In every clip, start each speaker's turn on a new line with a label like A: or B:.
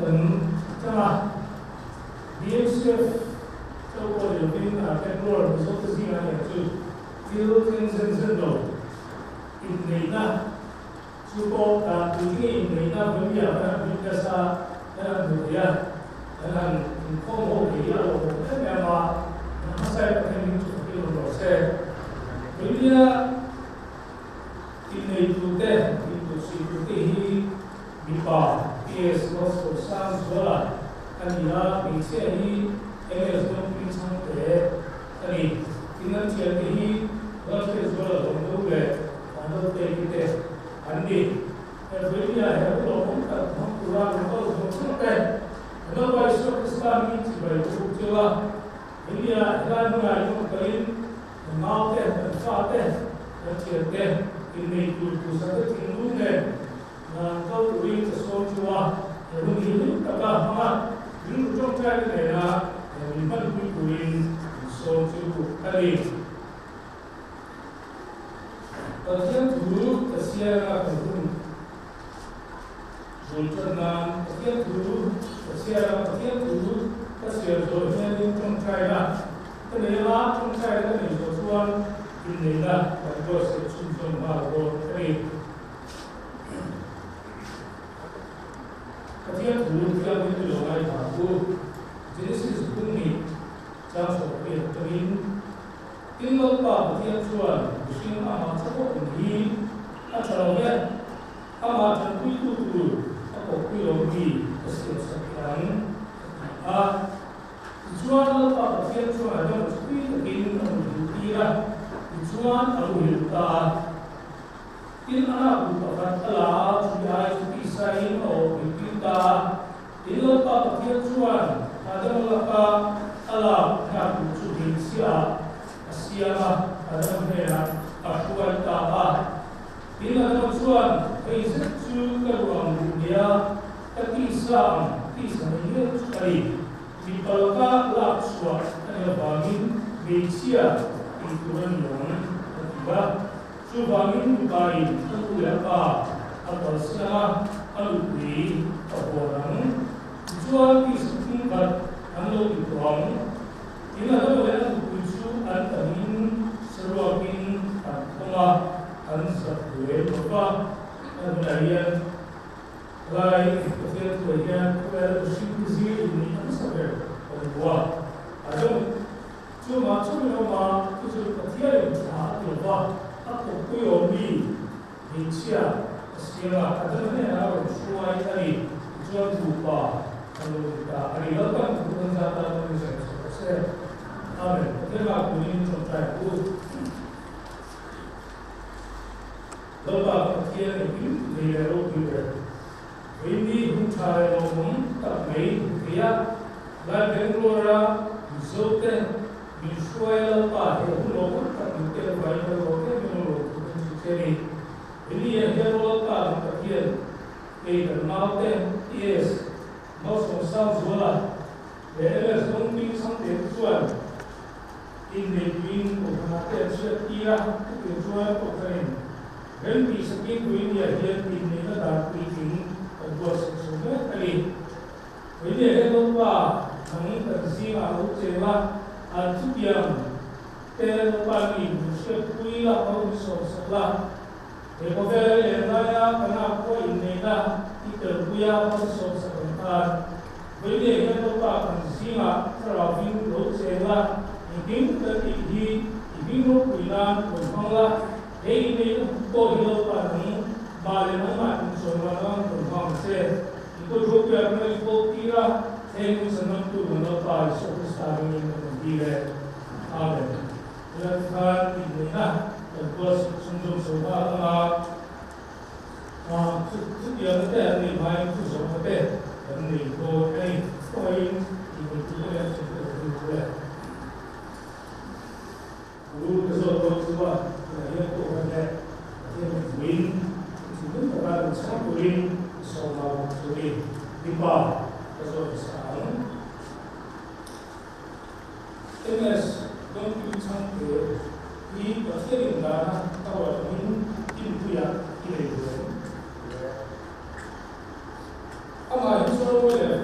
A: kan chang a, BMCF chauh pawh ni lovin Bangalore Mizote zingah hian chu thil thleng zen zen lo inneihna chu pawh dan puitling inneihna Vawimia kan han witness a, kan han hmu thei a, kan han inkhawm ho thei hi a lawmawm em em a, kan hmasain Pathian hming chu fakin awm rawh se. Vawimia Inneitute, intuhsuitute hi mipa PS Malsawmsangzuala a ni a, hmeichhia hi MS Dawngpui Chhangte a ni. Tin, an thiante hi Lalhriatzuala Dawngdo leh Vanlalpeki te an ni. He Vawimia he hun lawmawm tak hmang tura lo kal zawng zawng te, kan Lalpa Isua Krista hmingin chibai ka buk cheu a, Vawimia helai hmunah in awm kalin Kan nau te, kan fa te, kan thian te, innei tur duhsak te thinlung nen nan kal turin ka sawm chu a, he hun hi hlim taka hmang a, rilru tawngtai te nena he min hmanpui turin min sawm chu a ni. Pathian thu ka siar a kan hun zul tan nan Pathian thu ka chhiar a, Pathian thu ka chhiar zawh hianin tawngtaina Ka nei anga tawngtaina ka neih zawh chuan inneihna kan buatsaih chhunzawm nghal dawn a ni. Pathian thu thianghlim i lo ngaithla ang u. Genesis bung hnih chang sawmpui atangin, Tin Lalpa Pathian chuan mihring amah chauh awm hi a tha lo ve, amah tanpuitu tur a kawppui lo mi ka siamsak thei ang, a ti a. Tichuan Lalpa Pathian chuan Adama chu tui takin a muhil tir a, tichuan a muhil ta a. Tin, a nak duh pakhat a la a, chumi ai chu tisain a awh pui tir ta a. Tin, Lalpa Pathian chuan Adama laka a lak nak duh chu hmeichhiaah a siam a, Adama hnenah a hruai ta a. Tin, Adama chuan, Hei zet chu ka duh ang duh nia, ka tisa ang tisa nei ngei chu a ni. Mipa laka lak chhuah a nih avangin hmeichhia tih tur a ni ang, a ti a. Chuvangin mipain a nu leh a pa a kalsan a, a nupui a huan ang. Tichuan tisa thungkhat an lo ti tawh ang. Tin, a lo leh a nupui chu an tamin saruakin an thawm a, an zak hle bawk a. A hunah hian Lai Pathian thuai hian khawvela mihring te zir in nih hmasa ber kan hmu a. A dang chu mah chauhin a awm a, chu chu Pathianin tha a ti lova, a kawppui awm mi hmeichhia a siam a, a dang hnenah a rawn hruai a ni. Tichuan nupa an lo ni ta a ni. Lalpan thu kan zat tan pawhin zai chhuah rawh se. Amen. Pathian lak turin tawngtai ang u. Lalpa Pathian engkim thei leh ropui ber, Vaini hun tha leh lawmawm tak mai hmu thei a, Lai Bangalore-a Mizote min hruai Lalpa he hun lawmawm tak min pek avangin ka lawm em em a lawm thu kan chu che a ni. Vaini ah hian Lalpa kan Pathian, kei kan naute TS Malsawmsangzuala leh MS Dawngping Chhangte te chuan, Inneihtuin Kohhranah te an hriat tir a, chutiang chuan Kohhranin rem tih sakin Puinia hian inneihna dan puitling kan buatsaih chho mek a ni. Puinia hian Lalpa nang kan zingah a lo cheng a, an chutiang te Lalpa mi min hriatpui la, ho min sawmsak la. He khawvela i len laia kan akhua inneihna i telpuia ho min sawmsak ang khan Puinia hian Lalpa kan zingah thlarauin lo cheng la, engkim kan tih hi i hming ropui nan rawn hmang la, he inneihna hmu pawh hi Lalpa nang mah leh nangmah inchawmah nan rawn hmang ang che. I kut ropuia kan lo inkawl tir a, heng hun sanamtu kan Lalpa Isua Krista ringin kan rawn ti le. Amen. Tunah khan inneihna kan buatsaih chhunzawm chho nghal ang a. Chutiangna te an nei hmain thu zawhna te kan nei dawn a ni. Khawiin inneihtu te leh an chhungte lo rin tur e. Pu ka zawt dawn chu a, tunah hian Kohhran leh Pathian mipui thinlung taka min chhang turin ka sawm a bawk chu ni. Mipa ka zawt hmasa ang. MS Dawngpui Chhangte hi Pathian indana a ruat angin inpuiah i nei duh em? Amah hi chuan mawi leh.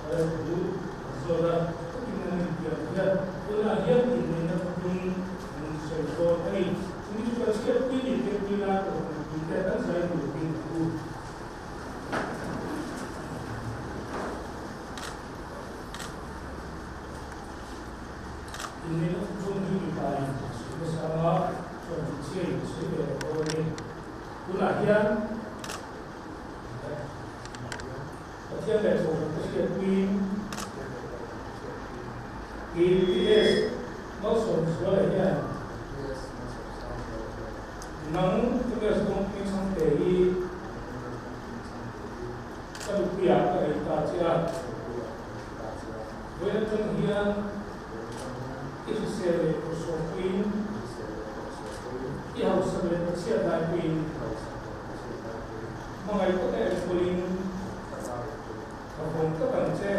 A: Thu an zawt a, takin an inpian hian tunah hian inneihna thuthlung an sawi dawn a ni. Chumi chu kan chhiatpui ni te puina kohhran puite kan zai turin a pu. Inneihna thuthlung hi mipa in a sawi nasa anga chuan hmeichhia in a sawi ve lo dawn a ni. Tunah hian Pathian leh Kohhran te hriatpuiin KPS Malsawmzuala hian nang MS Dawngpui Chhangte hi ka nupuiah ka nei ta che a, vawiin atang hian i hrisel leh kawrsawmpuiin i hausak leh pachhiat laipuiin Hmangaih taka enkawlin ka vawng tlat ang che.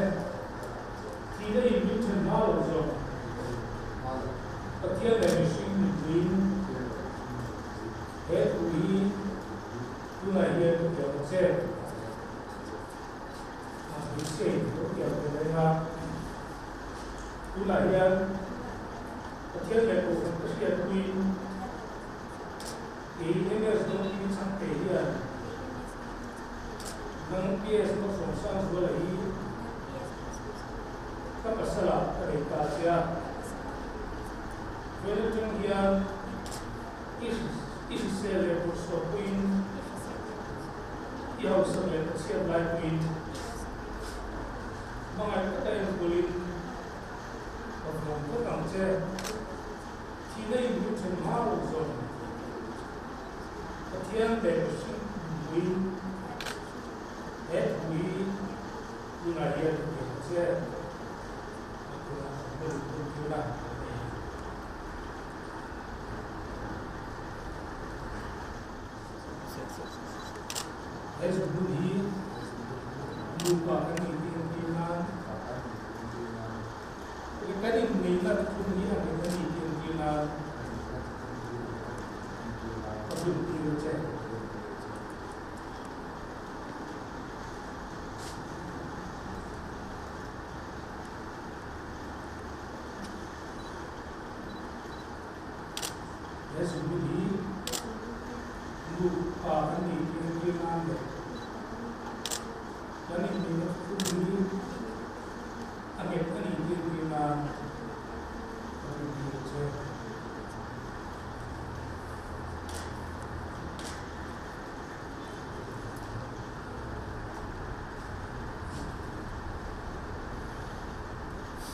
A: Thihna in min then hma lo zawk. Pathian leh mihring mipuiin he thu hi tunah hian ka tiam ang che. Hmeichhia in ka tiam ve reng a, tunah hian Pathian leh Kohhran ka hriatpuiin Kei MS Dawngpui Chhangte hian nang PS Malsawmsangzuala hi ka pasalah ka nei ta che a, vawiin atang hian i hrisel leh bawrhsawh puiin, i hausak leh pachhiat lai puiin, hmangaih taka enkawlin ka vawng tlat ang che. Thihna in min then hma lo zawng Pathian leh mihring pui he thu hi tunah hian ka pe ang che a tunah hmun hun tuna kan nei a. He zungbun hi nupa kan nih tih entir nan Kan inneihna thuthlung hi a nghet a ni tih entir nan ka bun tir che. He zungbun hi nupa kan ni tih entir nan leh kan inneihna thuthlung hi A nghet a ni tih entir nan ka rin tir che.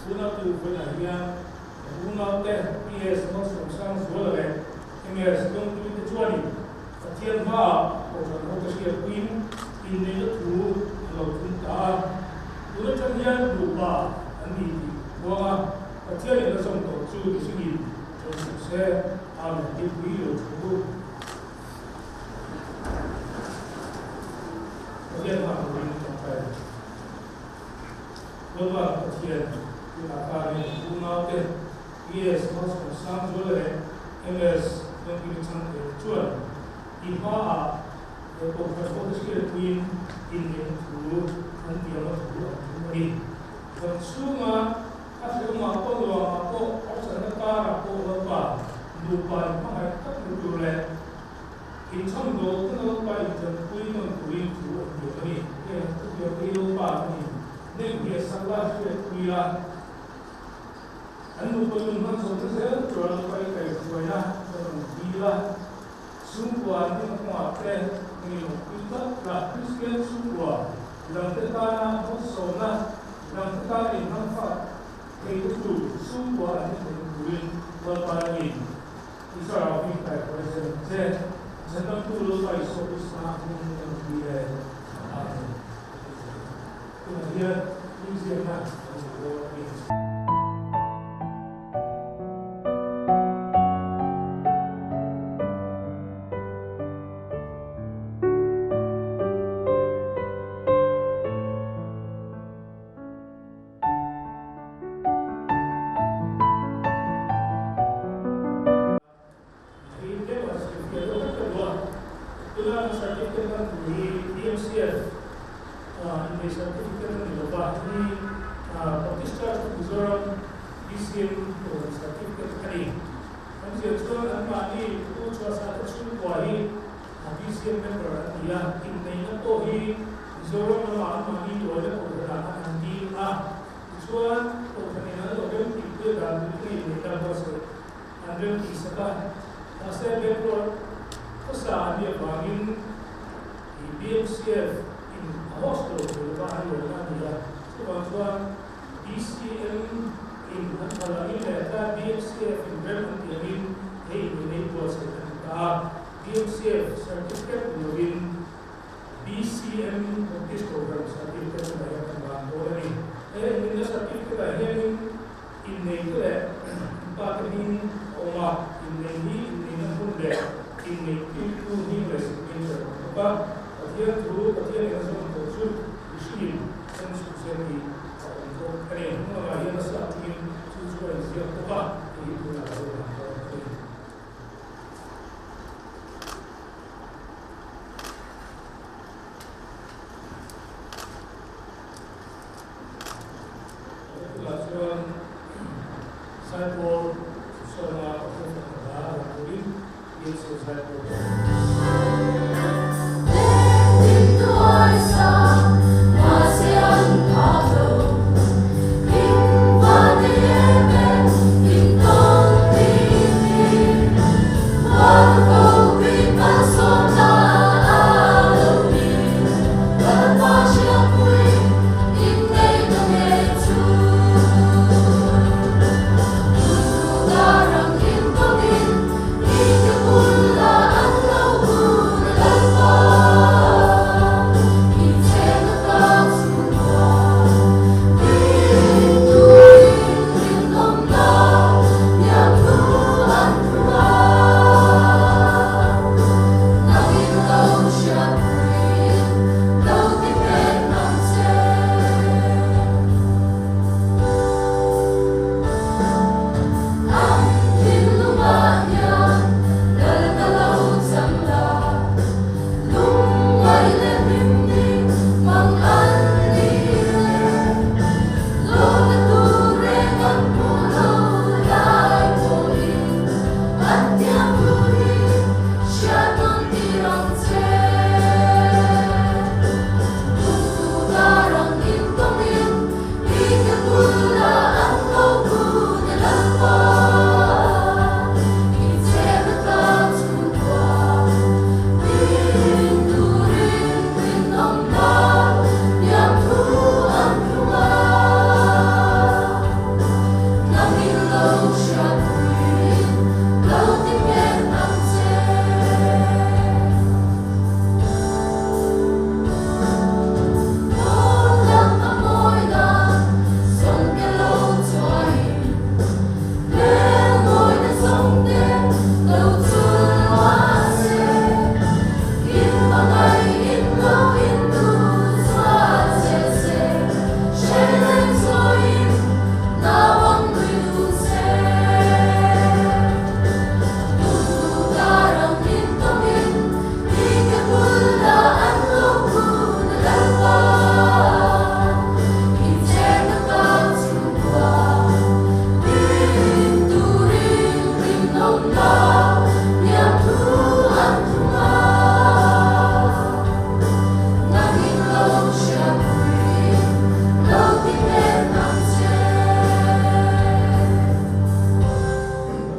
A: Tuna tu vawiinah hian kan unaute PS Malsawmsangzuala leh MS Dawngtui te chuanin Pathian hmaah Kohhran hote hriatpuiin inneihna thu an lo thun ta a. Tun atang hian nupa an ni tih huang a, Pathianin a zawm tawh chu mihringin ṭawng suh se, Amen tih pui lo thu. Pathian hma turin ṭawngtai ang. Lalpa Pathian, tunah khanin unaute PS Malsawmsangzuala leh MS Dawngkimi Chhangte chuan i hmaah he Kohhran hote hriatpuiin inneihna thu an tiam a thu an tum a ni. Kan chhunga a hrehawmah pawh nuamah pawh harsatna karah pawh Lalpa nupa inhmangaih tak ni tur leh inchhamdawl te Lalpa intanpui nawn turin thu an tiam a ni. Heng an thutiam hi Lalpa an in neih hmiah sak la hriatpui la. An nupa nun hman chawlhna zel tura Lalpa i kaihhruaina ka rawn dil a, chhungkua an hming kawngah te ngeiawmpui tlat la, Kristian chhungkua midangte tana hawsawmna, midangte tana inhmangfak theihna tur chhungkua an ni thei turin Lalpa langin i thlarau hming kaihhruai zel ang che. Chhandamtu Lalpa Isua Krista hming kan ti e. Amen. Tunah hian inziakna kan hmu dawn a ni. Hi deuh a certificate deuh vek deuh a, tuna an certificate hman tur hi BMCF innei certificate a ni lo va, hi. BCM Kohhran Certificate a ni. Awmzia chuan anmahni Pu Chhuahsate chhungkua hi BCM member an ni a, inneihna pawh hi Mizoram lamah anmahni tuaina Kohhranah an han dil a, tichuan Kohhranin an lo rem tihpui a dan duhna inneihna buatsaih an rem tihsak a, mahse Bangalore khawsa an nih avangin BMCF in a host lo thei lova an lawmna a ni a, chuvang chuan BCM in an phal angin leh tlai BMCF in rem an tih angin hei in inei buatsaih a ni ta a, BMCF certificate ni lovin BCM Baptist Program certificate tunah hian kan ban dawn a ni. He inneihna certificate ah hianin inneite leh inpa te hming a awm a, inneih hi inneihna hmun leh inneih tirtu hming leh signature a awm bawk a, Pathian thu Pathian in a zawm tawh chu mihringin en chhuk se tih a awm bawk a ni. Hmun lamah hian nasa atangin chu chu a inziak bawk a, tih hi tunah ka lo ban dawn a ni. Tunah chuan Zaipawl Sawma Pathian fak hla rawn turin Yesu Zaipawl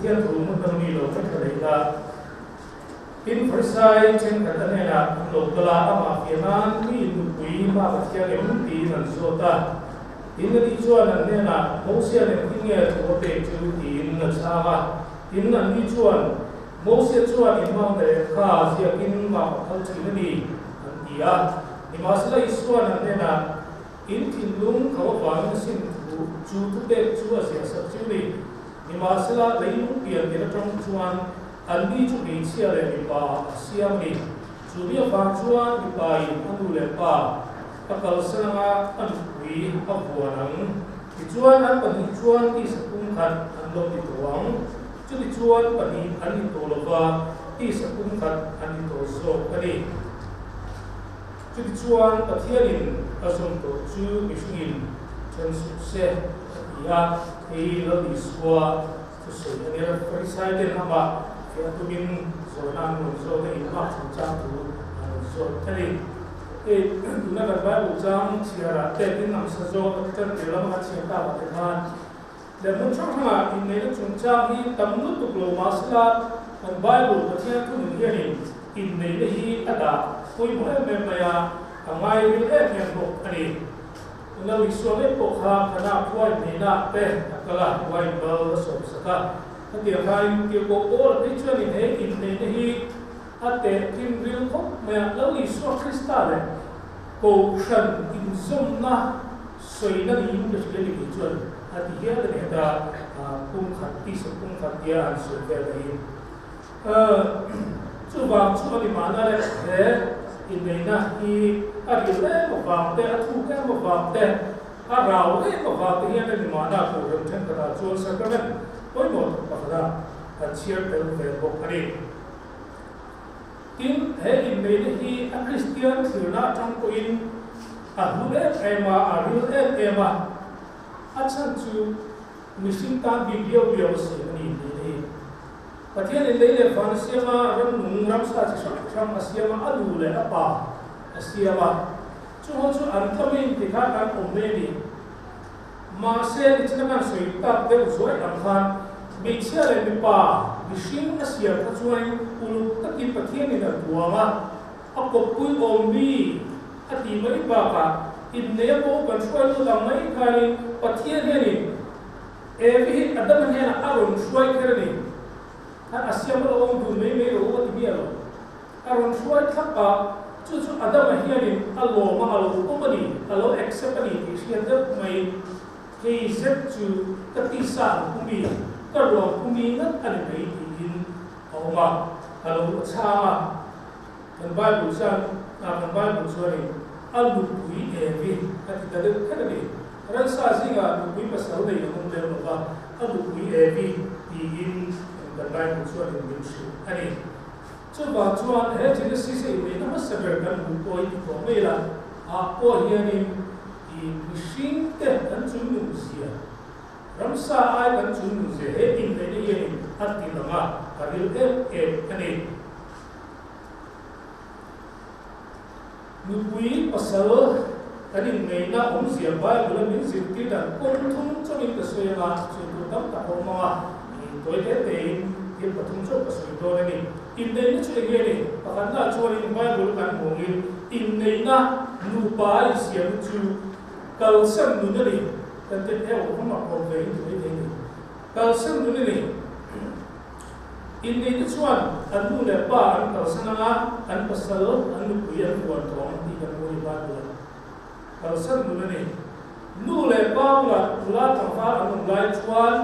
A: Pathian thu hmun dang mi lo hre tha leh ila. Tin, Farisai thenkhat a hnenah an lo kal a, amah fiah nan mi nupui hma ka thiang em tiin an zawt a. Tin, ani chuan an hnenah, Mosia nen hi nge thu a pek chu? tiin a chhang a. Tin, anni chuan, Mosia chuan inhmang lehkha ziakin mah ka phal thin a ni, an ti a. Nimahsela Isua'n an hnenah, In thinlung kho avangin sin thu chu thupek chu a ziah sak chu ni. Nimahsela leilung pian tir atang chuan anni chu hmeichhia leh mipa a siam a ni. Chu mi avang chuan mipain a nu leh pa a kalsan anga a nupui a vuan ang. Tichuan an pahnih chuan tisa pumkhat an lo ti tawh ang. Chutichuan pahnih an ni tawh lova tisa pumkhat an ni tawh zawk a ni. Chutichuan Pathianin a zawm tawh chu mihringin Then suh se, a ti a. Hei hi Lal Isua thusawi a nia. Farisai ten amah fiah tumin zawhna an rawn zawt a, inlak chungchang thu an rawn zawt a ni. Hei tuna kan Bible chang chhiarah te tin ang sa zawk a tan tir lama kan chhiar tak ah te khan leh hmun hrang hrangah inneihna chungchang hi tam lutuk lo mahsela kan Bible Pathian thunun hianin inneihna hi a dah pawimawh em em mai a, a ngai ril em em bawk a ni. Lo Isua ngei pawh kha Kana khuai hnenah te a kal a, wine bal a sawm sak a. Hetiang khain tirhkoh Paula phei chuanin he inneihna hi a tehkhin ril khawp mai a, Lo Isua Krista leh Kohhran inzawmna sawina niin ka hria ni kei chuan a ti hial a ni heta pum khat tisa pum khat tia an sawi vel ahin. Chuvang chu a ni mahna le, he inneihna hi a ril em avang te, a thuk em avang te, a rau em avang te hian a ni mahna Kohhran thenkhatah chuan sacrament pawimawh tak pakhatah kan chhiar tel ve bawk a ni. Tin, he inneihna hi a Kristian thlirna atang pawhin a hlu em em a, a ril em em a, a chhan chu mihring tan bik liau liau a siam a ni inneihna hi. Pathianin lei leh van a siam a, ramnung ramsa chi hrang hrang a siam a, a nu leh a pa a siam a. Chuho chu an tlawm in ti khan an awm mai a ni. Mahse, nichina khan sawi tak deuh zuai ang khan hmeichhia leh mipa mihring a siam kha chuanin uluk takin Pathianin a tuang a, a kawppui awm mi a tih mai bakah inneia pawh kan hruai lut ang mai khanin Pathian hianin Evi hi Adama hnenah a rawn hruai kher a ni. Khan a siam a lo awm dun mai mai lo a ti miah lo. A rawn hruai thlap a, chu chu Adama hianin a lawm a, a lo awm a ni, a lo accept a ni tih hriat deuh mai. Hei zet chu ka tisa ang pumi, ka ruang pumi ngat a ni mai tiin a awm a, a lo chhang a. Kan Bible chuan, kan Bible chuanin a nupui Evi a ti ta deuh kher a ni. Ransa zingah nupui pasal nei an awm lem lo va, a nupui Evi tiin kan Bible chuanin min hrilh a ni. Chuvang chuan he Genesis a inneihna hmasa ber kan hmuh pawh hi ti tawh mai la, ah pawh hianin i mihringte kan chungnung zia, ramsa ai kan chungnung zia he inneihna hianin a ti lang a, a ril em em a ni. Nupui pasal kan inneihna awmzia Bible-a min zirtir dan kawng thum chauhin ka sawi anga, sawi tur tam tak a awm ang a, tawi te tein thil pathum chauh ka sawi dawn a ni. Inneihna chu eng nge ni? Pakhatnaah chuanin Bible kan hmu angin inneihna nupa a insiamna chu kalsan nun a ni. Kan ti heuh hmang a kawm ve hi ti mai thei a ni. Kalsan nun a ni. Inneite chuan an nu leh pa an kalsan anga an pasal, an nupui an huan tawh ang tih kan hmu a ni Bible-ah. Kalsan nun a ni. Nu leh pa bulah nula tlangval an awm lai chuan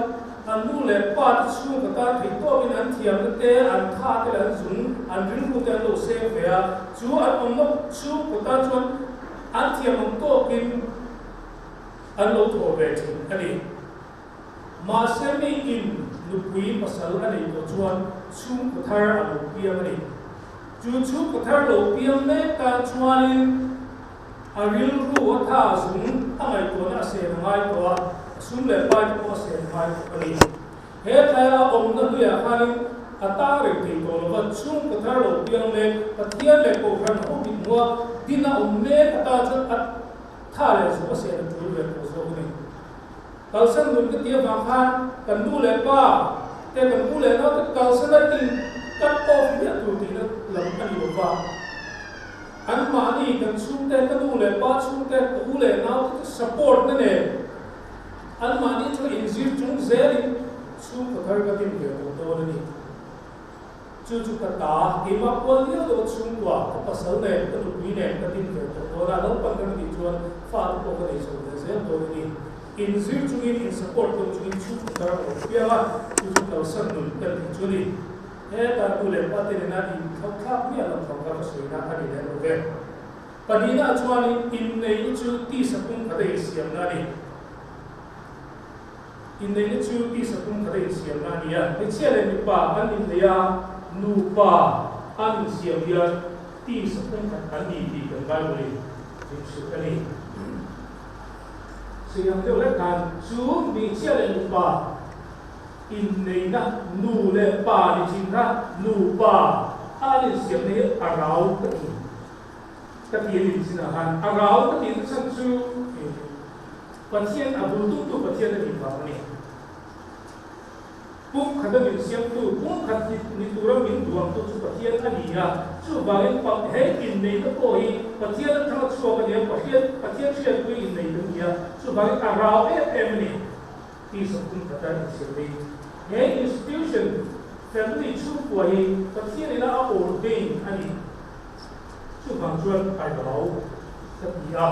A: an nu leh pa te chhung ka tan theih tawkin an thiamna te, an tha te leh an zung, an rilru te an lo seng ve a, chu an awmna chhung ka tan chuan an thiam ang tawkin an lo thawh ve thin a ni. Mahse mi in nupui pasal a neih tawh chuan chhungkaw thar a lo piang a ni. Chu chhungkaw thar lo piang mek tan chuanin a rilru a tha a zung a ngaihtuahna a sen a ngai tawh a, a sum leh pai te pawh a sen a ngai tawh a ni. He thlaia a awmna hnuiah khanin a ta reng thei tawh lova chhungkaw thar lo piang mek Pathian leh Kohhran ho mithmuha din a awm mek atan chuan a tha leh zung a sen a tul ve tawh zawk a ni. Kalsan nun ka ti avang khan kan nu leh pa te kan u leh nau te kalsan a in cut off miah tur tihna lam a ni lo va. Anmahni kan chhungte, ka nu leh pa chhungte, ka u leh nau te chu support na nen anmahni chu inzir chung zelin chhungkaw thar ka din ve tawh dawn a ni. Chu chu ka ta, keimah kual liau deuh a chhungkua, ka pasal nen, ka nupui nen ka din ve tawh dawn a, naupang kan tih chuan fate pawh ka nei chho ve zel dawn a ni. Inzir chungin, in support tawn chungin chhungkaw thar a awm piang a, chu chu kalsan nun kan tih chu a ni. Heta nu leh pa te nena inthlauh thlak miah loh thawk kha ka sawina a ni leh lo ve. Pahnihna chuanin inneihna chu tisa pum khat a insiamna a ni. Inneihna chu tisa pum khat a insiamna a ni a, hmeichhia leh mipa an inneih a, nupa an insiam hian tisa pum khat an ni tih kan Bible-in min hrilh a ni. Siam deuh lek khan chu hmeichhia leh nupa inneihna nu leh pa ni thin kha nupa a an insiamna hi a rau ka ti ka ti a ni chinah khan a rau ka tih na chhan chu Pathian a bul tumtu Pathian a nih vang a ni. Pum khata min siamtu, pum khat ni tura min duangtu chu Pathian a ni a, chuvangin pa he inneihna pawh hi Pathian atanga chhuak a ni a, Pathian Pathian hriatpui inneih kan ni a, chuvangin a rau em em a ni tih zawng pum khata insiam hi. He institution, family chhungkua hi Pathian ina a ordain a ni, chuvang chuan a rau ka ti a.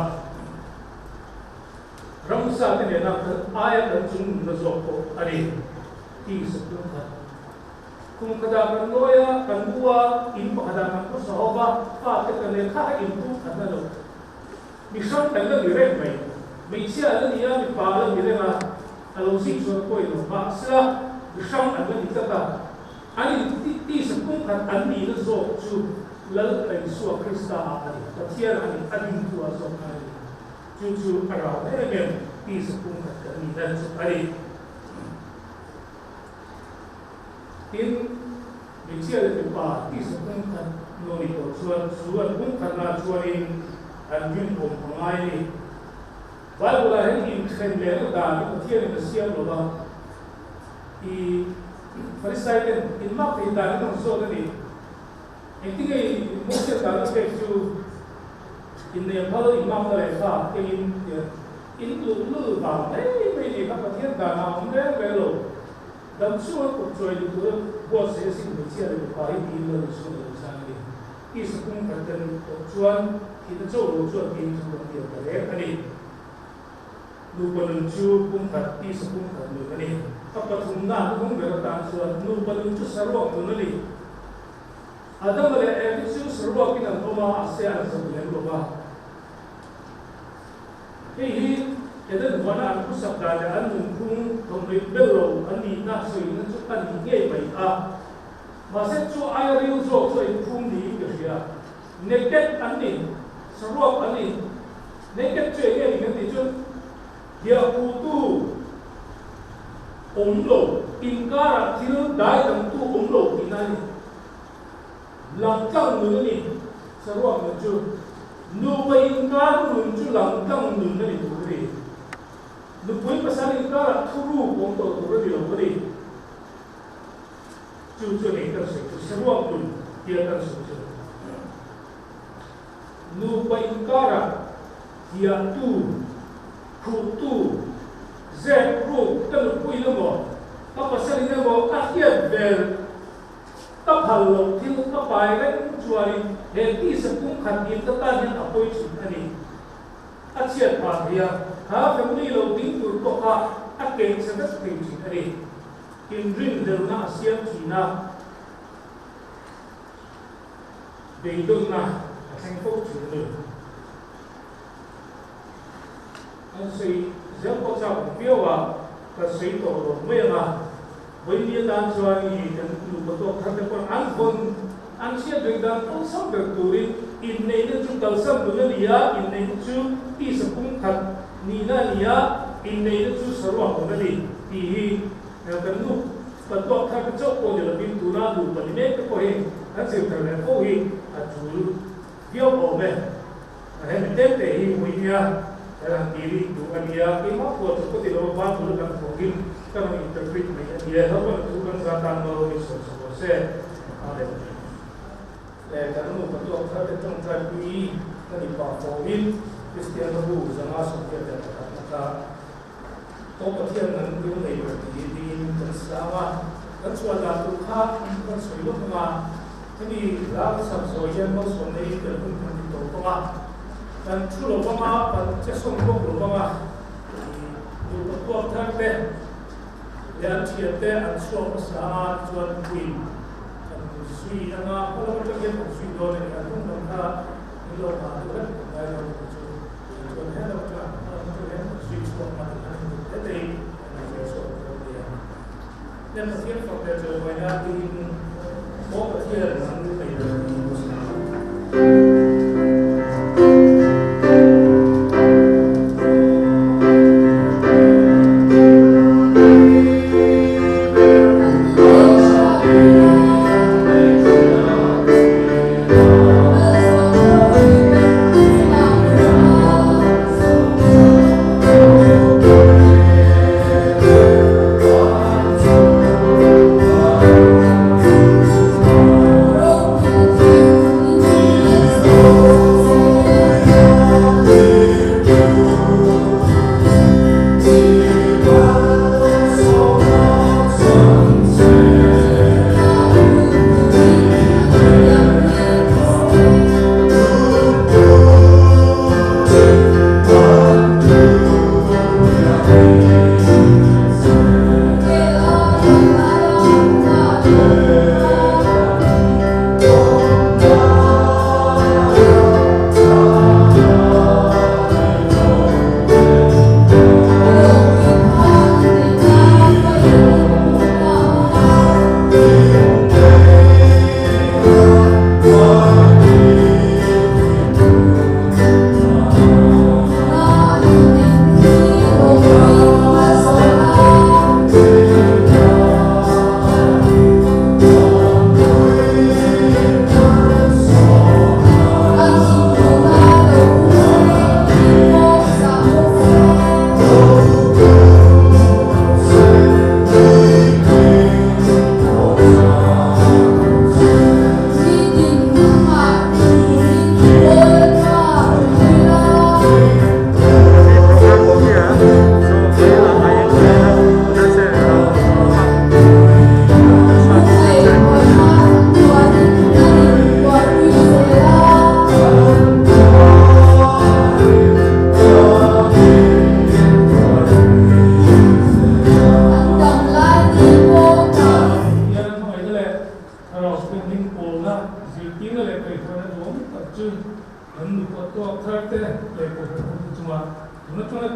A: Ramsa te nena kan aia kan chung nunna zawk pawh a ni tih sa tum khat. Kum khatah kan ngawi a, kan bu a, in pakhatah kan khawsa ho va, fa te kan leh kha a inpum khatna lo. Mi hrang kan la ni reng mai. Hmeichhia a la ni a, mipa a la ni reng a, a lo zing chuan pawhin lo mahsela mi hrang an la ni tlat a. An in tisa pum khat an nihna zawk chu Lal Isua Krista ah a ni, Pathian a ni, a dingtu ah zawk khan a ni. Chu chu a rau em em tisa pum khat kan nihna chu a ni. Tin, hmeichhia leh mipa tisa pum khat lo ni tawh chuan chu an pum khatna chuanin an rinawm a ngai a ni. Bible-ah hian inthen lehna dan hi Pathianin a siam lo va, i Pharisai ten inmak thei dan in rawn zawt a ni. Engtinge i Moses dan a pek chu inneih phal inmakna leh kha engin tia in luh lul vang mai mai ni kha Pathian dan ah a awm reng reng lo. Dam chhunga kut chawi ni tura buatsaih a sin hmeichhia leh mipa hi tiin lo insawn a lo chang a ni. Tisa pum khat kan tawh chuan thihna cho lo chuan tiin thu kan tiam ta reng a ni. Nupa nun chu pum khat, tisa pum khat nun a ni. A pathumna hnung ber atan chuan nupa nun chu saruak nun a ni. Adama leh Evi chu saruakin an awm a, mahse an zak lem lo va. Hei hi Eden huana an khusak dan leh an nunphung thawmhnaw bel lo an nihna sawina chu a ni ngei mai a. Mahse chu aia ril zawk chu a inphum niin ka hria. Naked an ni, saruak an ni. Naked chu eng nge ni kan tih chuan hiahpuhtu awm lo, inkarah thil daidangtu awm lo tihna a ni. Langtlang nun a ni, saruak nun chu. Nupa inkar nun chu langtlang nun a ni tur a ni. Nupui pasal inkarah thuruk awm tawh tur a ni lo a ni. Chu chu nei kan sawi chu saruak nun tia kan sawi chu. Nupa inkarah hiahtu, khuhtu, zep ruk ka nupui emaw, ka pasal in emaw a hriat vel Ka phal loh thil ka pai reng chuanin he tisa pum khat nin ka tan hian a pawi thin a ni. A chhiat phah thei a, kha family lo ding tur pawh kha a keng chhe vek thei thin a ni. Inrinhlelhna a siam thin a, beidawnna a thleng fo thin a ni. An sawi zel pawh chak awm viau a, kan sawi tawh lo mai ang a. Vawiin atan chuan i kan nupa tawk thar te pawn an vawn an hriat reng dan awlsam ber turin inneihna chu kalsan nun a ni a, inneihna chu tisa pum khat nihna a ni a, inneihna chu saruak nun a ni tih hi kan nupa tawk thar te chauh pawh ni lovin tuna nupa ni mek te pawh hi kan zir thar leh fo hi a tul viau awm e. Hemi tlem te hi mui nia kan han ti rih duh a nia, keimah pawh chu ka ti lo a, Bible a kan thawkin ka rawn interpret mai a nia, hlauhawm thu kan za tan lo mi sawi chho rawh se. Amen. Le kan nupa tuak thar te tawngtai pui ka ni pah fawhin Kristian hlabu 121 na kha Aw Pathian nan thil nei ber tih dingin kan sang a, kan chhuah dan tur kha kan sawi lawk ang a, hemi hla ka sak zawh hian malsawmna in kan hun kan ti tawp ang a, kan thu lo vang a, kan che sawn bawk lo vang a, nupa tuak thar te leh an thian te an chhuak hmasa a tichuan puin kan zui ang a, hma lam atang hian kan zui dawn a ni, an hun lam kha in lo nghah deuh vek kan ngai lo tih chu.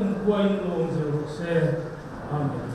A: kumkhuain lo awm zel rawh se. Amen.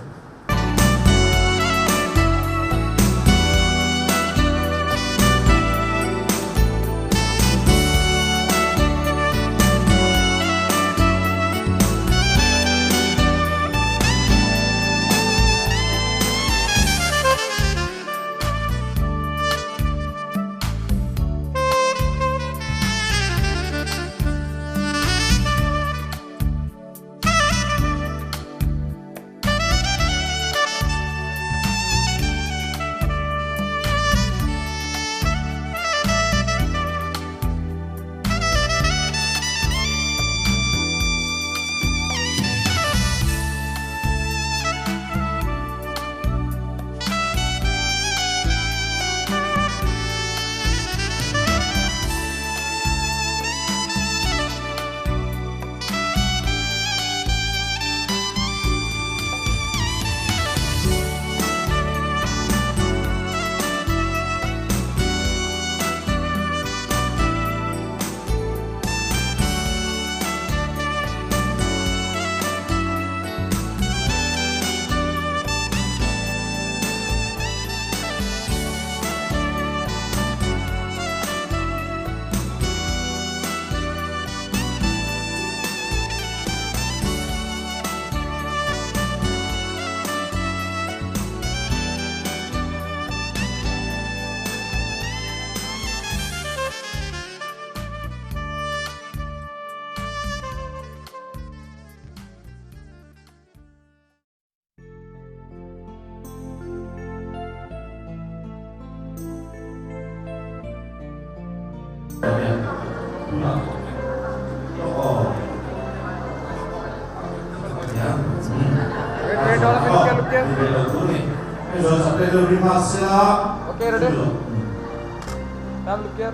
B: Okay, ready? Ma'am, look here.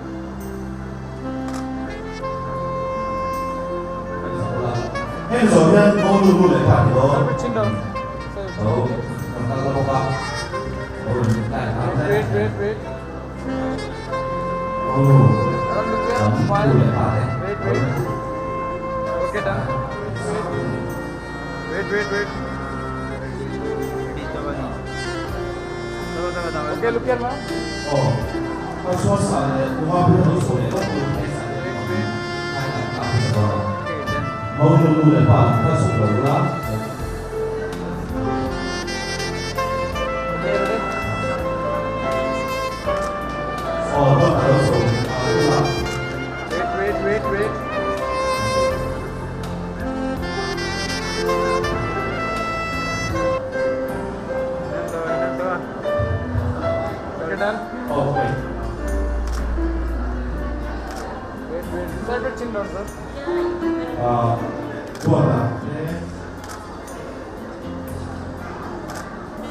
B: Wait, wait, wait. Ma'am, look here. Smile. Wait, wait. Okay, done. Wait, wait, wait. Okay, look here, ma'am. Okay, done. Okay, ready? Wait, wait, wait, wait. Okay, done. Wait, wait. Side bit chin down, sir.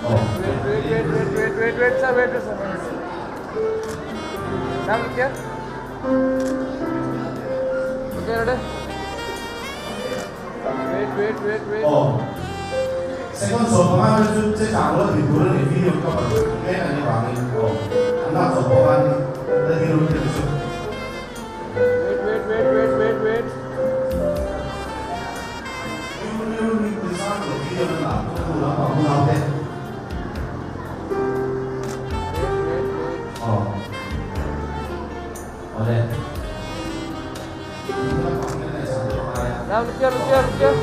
B: Wait, wait, wait, wait, wait, wait, wait, sir, wait, sir. Ma'am, look here. Okay, ready? Wait, wait, wait, wait. Wait, wait, wait, wait, wait, wait. Wait, wait, wait. Ma'am, look here, look here, look here.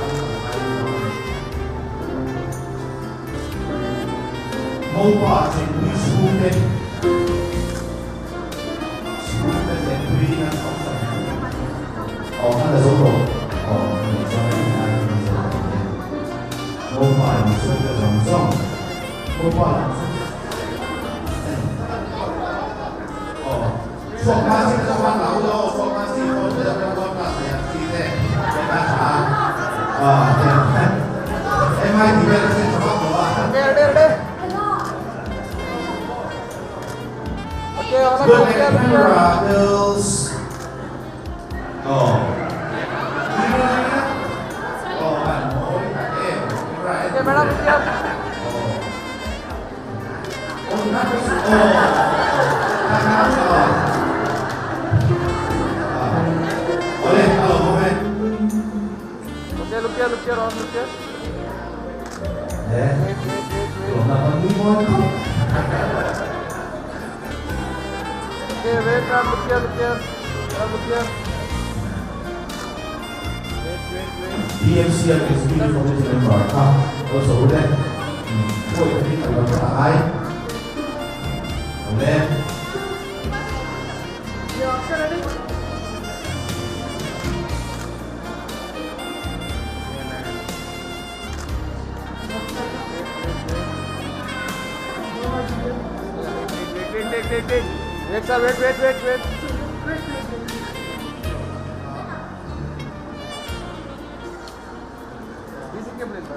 B: Okay, ready, ready? Okay, all
C: Good
B: look here, look here.
C: camera is
B: Okay, madam, look here. Okay, look here, look Look here, Ram, look here.
C: Eh,
B: Wait, wait, wait, wait.
C: Tuần là con muốn môi không?
B: Okay, wait, Ram, look here, look here. Ram, look here. Wait, wait, wait.
C: DMC and Executive Committee member ha also le ko i ti ka ka ai le
D: Yeah, Akshay ready?
B: Wait, wait, wait, wait, wait. Wait, sir, wait, wait, wait, wait.
D: Wait, wait, wait.
B: DC cable ಇಲ್ಲ.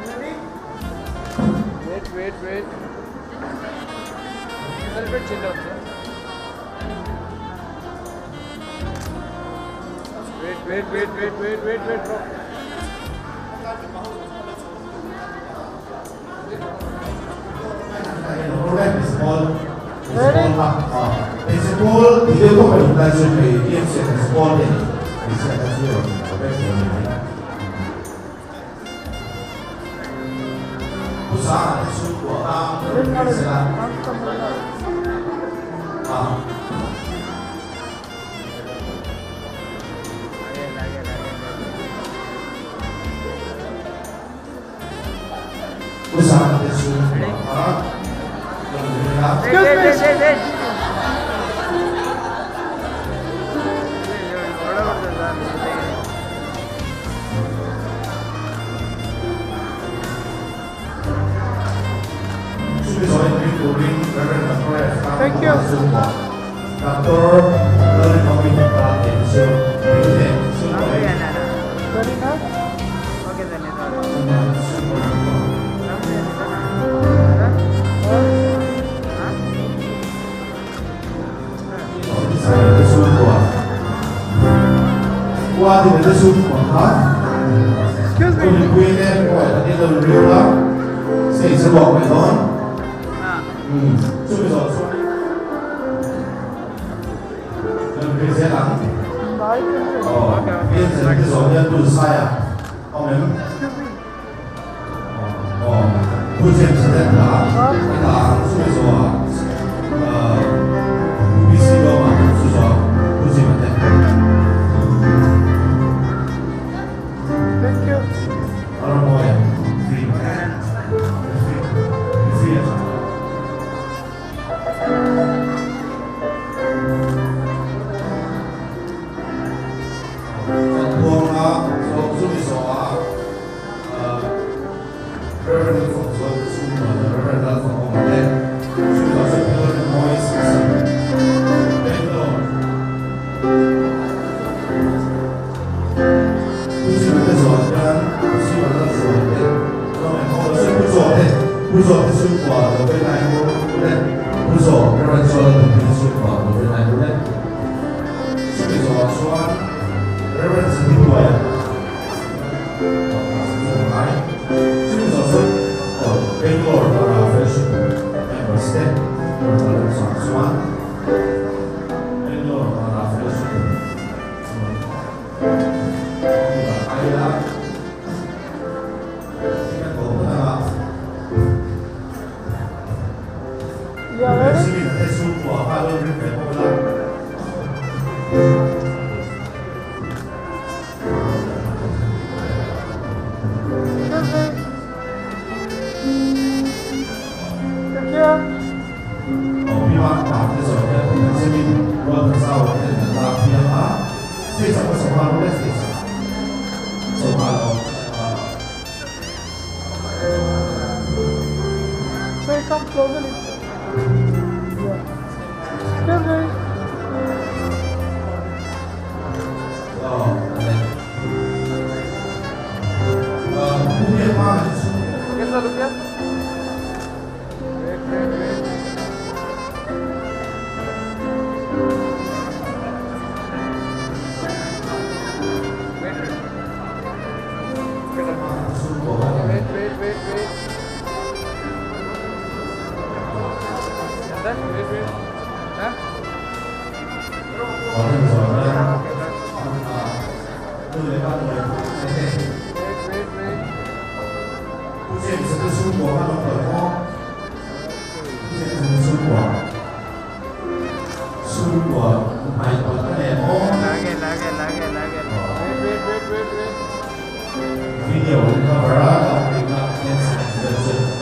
D: Ready?
B: Wait, wait, wait. Little bit chill out, sir. Wait, wait, wait, wait, wait, wait, wait, bro.
D: Ready?
C: Principal thì tôi phải đại diện về DMC principal để thì sẽ là gì rồi Usaha su của ta sẽ là à
B: Again, again, again.
C: usaha su của ta
B: Wait, wait, wait, wait, wait.
D: Thank you.
C: Dr.
D: Ready now?
B: Okay, then.
C: Qua thì người ta xuống quảng hết.
D: Excuse
C: Tôi
D: me.
C: bị quên em gọi là đi đầu riêu lắm. Sẽ sẽ bỏ mày thôi. Ừ. Chú bây giờ xuống. Lần về sẽ lắng.
D: Bye.
C: Ờ, biên sẽ cái gió nhân tôi sai à? Ông em.
D: Excuse me.
C: Ờ, tôi xem sẽ đẹp là là chú bây giờ ờ UBC đó mà chú giờ tôi gì mà đẹp.
D: Thank you.
C: Ở ngoài free. Free. Free à? Buông á, số số bị số á, Reverend phòng số số mà Reverend đã phòng ông đấy, số bị số bị noise Bangalore. 不是那个手跟不是那个手的，那么后是不做的，不做的是挂的被来过的，不做 Reverend 说的不是挂的被来过的，所以说说 Reverend 是另外啊，来，所以说说哦，Bangalore 的 Fellowship members 的，我们说说 Bangalore 的 Fellowship。哎呀，这个狗啊，
D: You are ready?
C: 是在舒服啊，怕都日本不啦。
D: Excuse me. Look here.
C: 哦，比方打的时候呢，这边我很少我们打比方啊，四十个手帕都在四十，手帕咯啊。
D: So you come closer. little. Yeah. Excuse me.
C: 哦，不变化就是
B: Okay, sir, look here. Wait, wait, wait. Wait, wait. Okay, sir. Wait, wait, wait, wait. Done? Wait, wait. Huh?
C: 哦，那个时候呢， Nu leh pa hnuai mai te. Pu James-a te chhungkua kha rawn kalh maw? Pu James-a te chhungkua, chhungkua hmai palh a nei maw? Video in cover a, ka awm na next vel chu.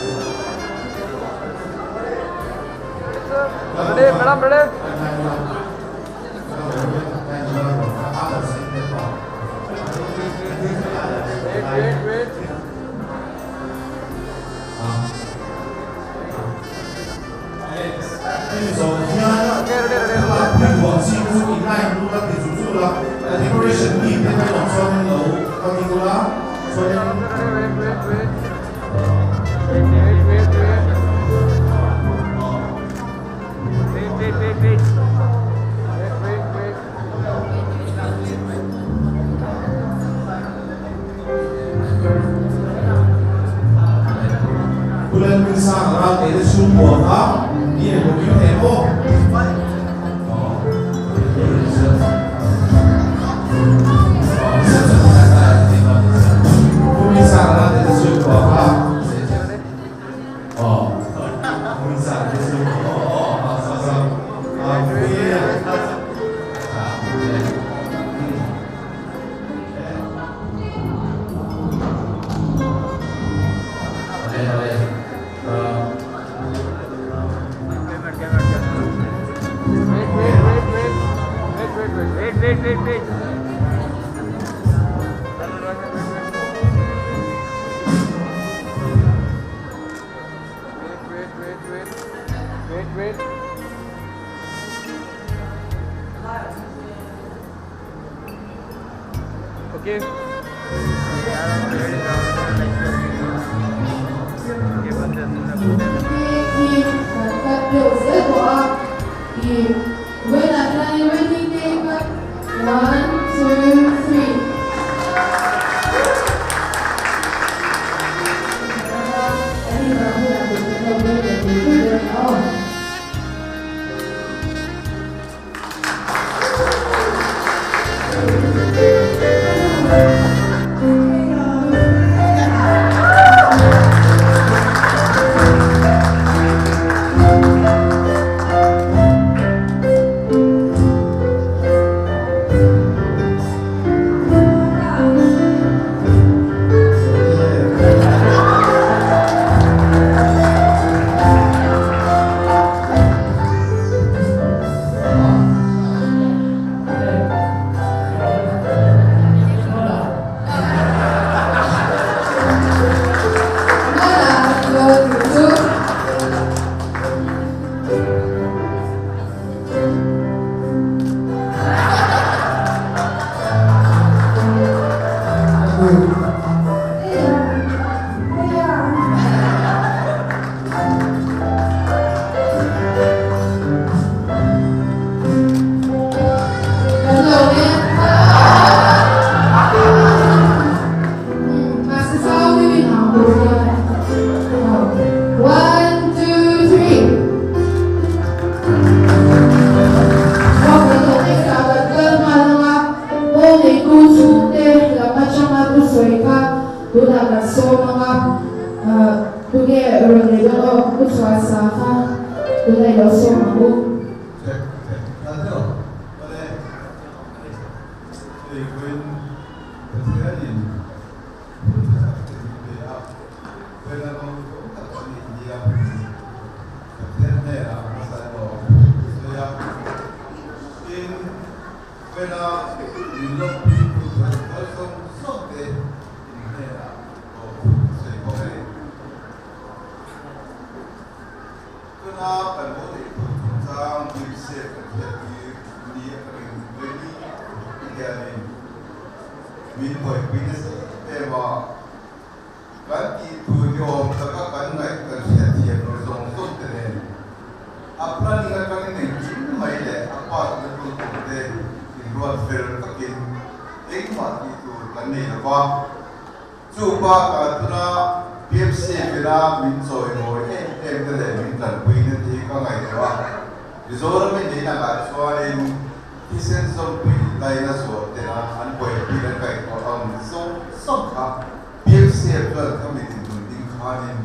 E: chuan khami dinhmun ding khanin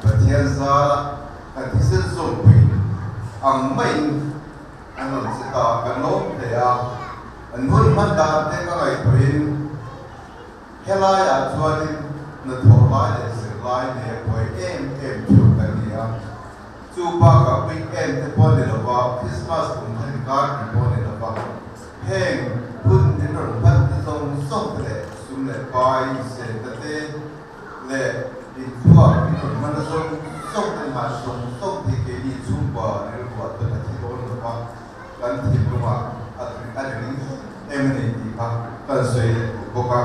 E: Pathian zara kan thisen zawmpui ang maiin an rawn che ta, kan lawm hle a. An hun hman dan te ka ngaihtuahin helaiah chuanin hnathawh lai leh zirlai nei a buai em em theuh kan ni a. Chu bakah weekend te pawh ni lova, Christmas kum khan inkar kum pawh ni lova, heng hun min rawn hman te zawng zawng te leh sum leh pai insenna te leh inthluak min rawn hman na zawng zawng te nghah zawng zawng te hi keini chhungkua rilruah chuan a thi dawn lova, kan thinlungah a a ring em a ni tih kha kan sawi leh duh bawk a.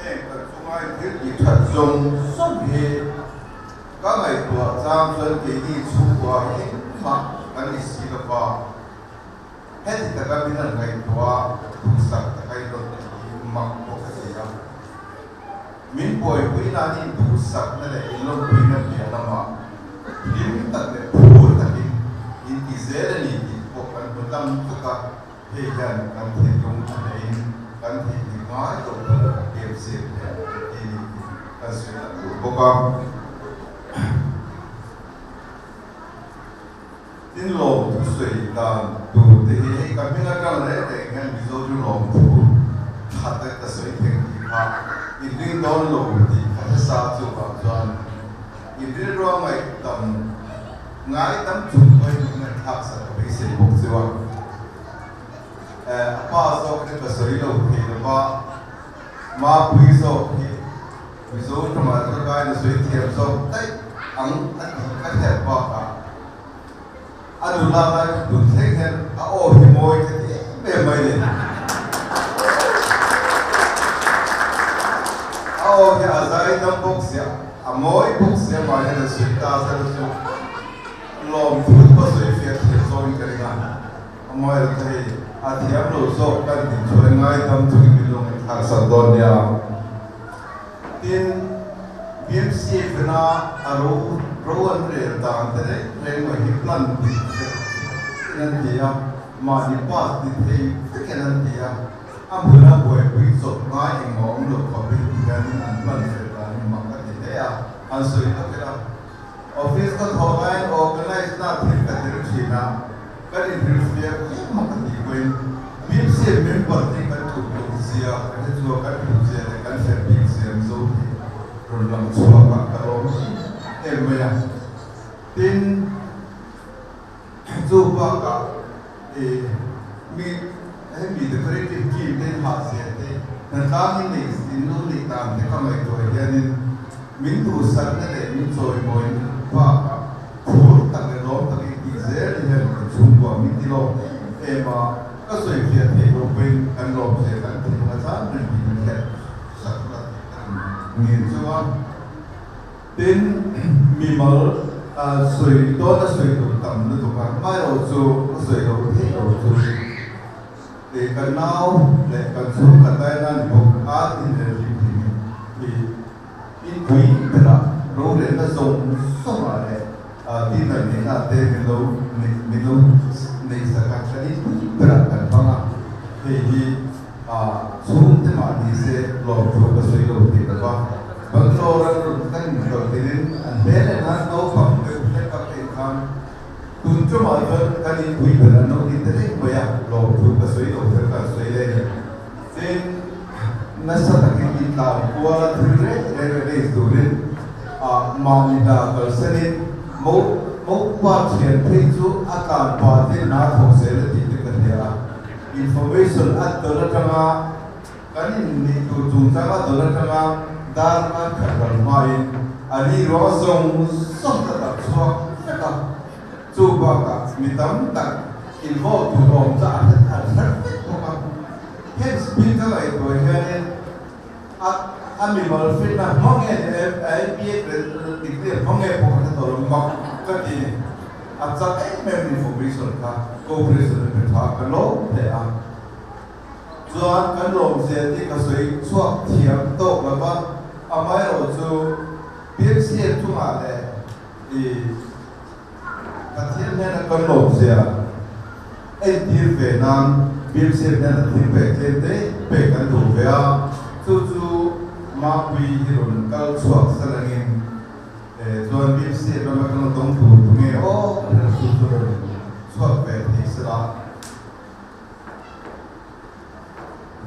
E: Heng kan chungai thil tih that zawng zawng hi ka ngaihtuah chang chuan keini chhungkua hi engmah kan ni si lo va, heti taka min han ngaihtuah duhsak taka in rawn ti hi mak pawh ka ti a. Min buaipui nan in duhsakna leh in lawmpuina piah lamah hlim tak leh phur takin in ti zel a ni tih pawh kan hmu tam tuk a. Hei hian kan thinlung a hneiin kan theihnghilh ngai lo tur KFC hian ti ni tih kan sawi tak tur bawk a. Tin lawmthu sawi dan tur te hi hei ka hming atang reng reng hian Mizo chu lawmthu tha tak ka sawi thei tih kha in ring dawn lo tih ka hre sa chuvang chuan in rilrua ngaihtam Ngai tam chung pawhin min ngaihthlak sak ka beisei bawk chu a. A pa zawk hi ka sawi lo thei lo va, Mapui zawk hi Mizo tawngah chuan ka aina sawi thiam zawk daih ang a tih ka hriat bakah a nula lai kha tun thleng hian a aw hi mawi ka ti em em mai ni. A aw hi a zai dam bawk sia. A mawi bawk sia mahni an sawi ta zel chu lawm thu pawh sawi fiah thiam zawkin ka ring a, a mawi lo thei a thiam lo zawk kan tih chuan ngaidam chungin min lo ngaihthlak sak dawn nia. Tin, BMC fena a ro ro an rel dan te reng reng mai hi plan dik vek in an ti a, mahni pass ni thei vekin an ti a. A hmuna buaipui chawp ngai engmaw awm lo khawpin ti hianin an plan fel danin mak a ti hle a, an sawi tak ila. Office ka thawh laiin organize na thil ka tel thin a, kan inhrilhfiah em mak a tih pawhin BMC member te kan tluk loh zia ka hre chu a, kan tluk zia leh kan fel bik zia Mizo hi rawn lang chhuak a, ka lawm em mai a. Tin, Chu bakah i mi hemi decorative team te in hah zia te, hnatlang in nei in lo neih dan te ka ngaihtuah hianin min duhsakna leh min chawimawi bakah phur tak leh lawm tak in tih zel hian kan chhungkua min ti lawm em em a, ka sawifiah theih loh pawhin kan lawm zia kan thinlung a chang reng tih min hriat sak la tih ka ngin chu a. Tin, mimal sawi dawn a sawi tur tam lutuk a, hmaerawh chu ka sawi lo theih lo chu e kan nau leh kan chhungkhat laina ni bawk a tin leh hlim thing hi inpui berah rorelna zawng zawngah leh dinner neihna te min lo min lo neihsak a, kan inpui berah kan hmang a, hei hi Chhungte mah ni se lawmthu ka sawi lo thei lo va, Bangalore an rawn kan inkalh tirin an hmel en han naupang deuh hlek a pek khan tun tumah chuan kan inpui ber an lo ni ta daih mai a, lawmthu ka sawi lo fel ka sawi leh ni. Tin, nasa takin intlan kual a thil reng reng arrange turin mahni hna kalsanin mo mopa thian phei chu a tlan pah te hna thawk zel a tih te ka hria a. Information a dawn atanga kan inneih tur chungchang a dawn atanga darkar khat ral hmain a ri ruang zawng zawng ta tak chhuak vek a, chu bakah mi tam tak involve tur awm chu a hre a hre vek bawk a. Heng speed ka ngaihtuah hianin a a mimal finna hmang nge ni a MBA degree a hmang nge pawh ka hre tawh lo mak ka ti ni. A chak em em information kha cooperation a pe tha ka lawm hle a. Chuan kan lawmzia te ka sawi chhuak thiam tawk lo va, amaherawh chu PMCA chungah leh i Pathian hnena kan lawmzia entir ve nan PMCA hnena thil pek tlem te pek kan duh ve a, chu chu. Mapuii hi rawn kal chhuak salangin chuan BMCF lama kan lo dawng tur tu nge aw ka hre lo chu chu rawn chhuak ve thei sela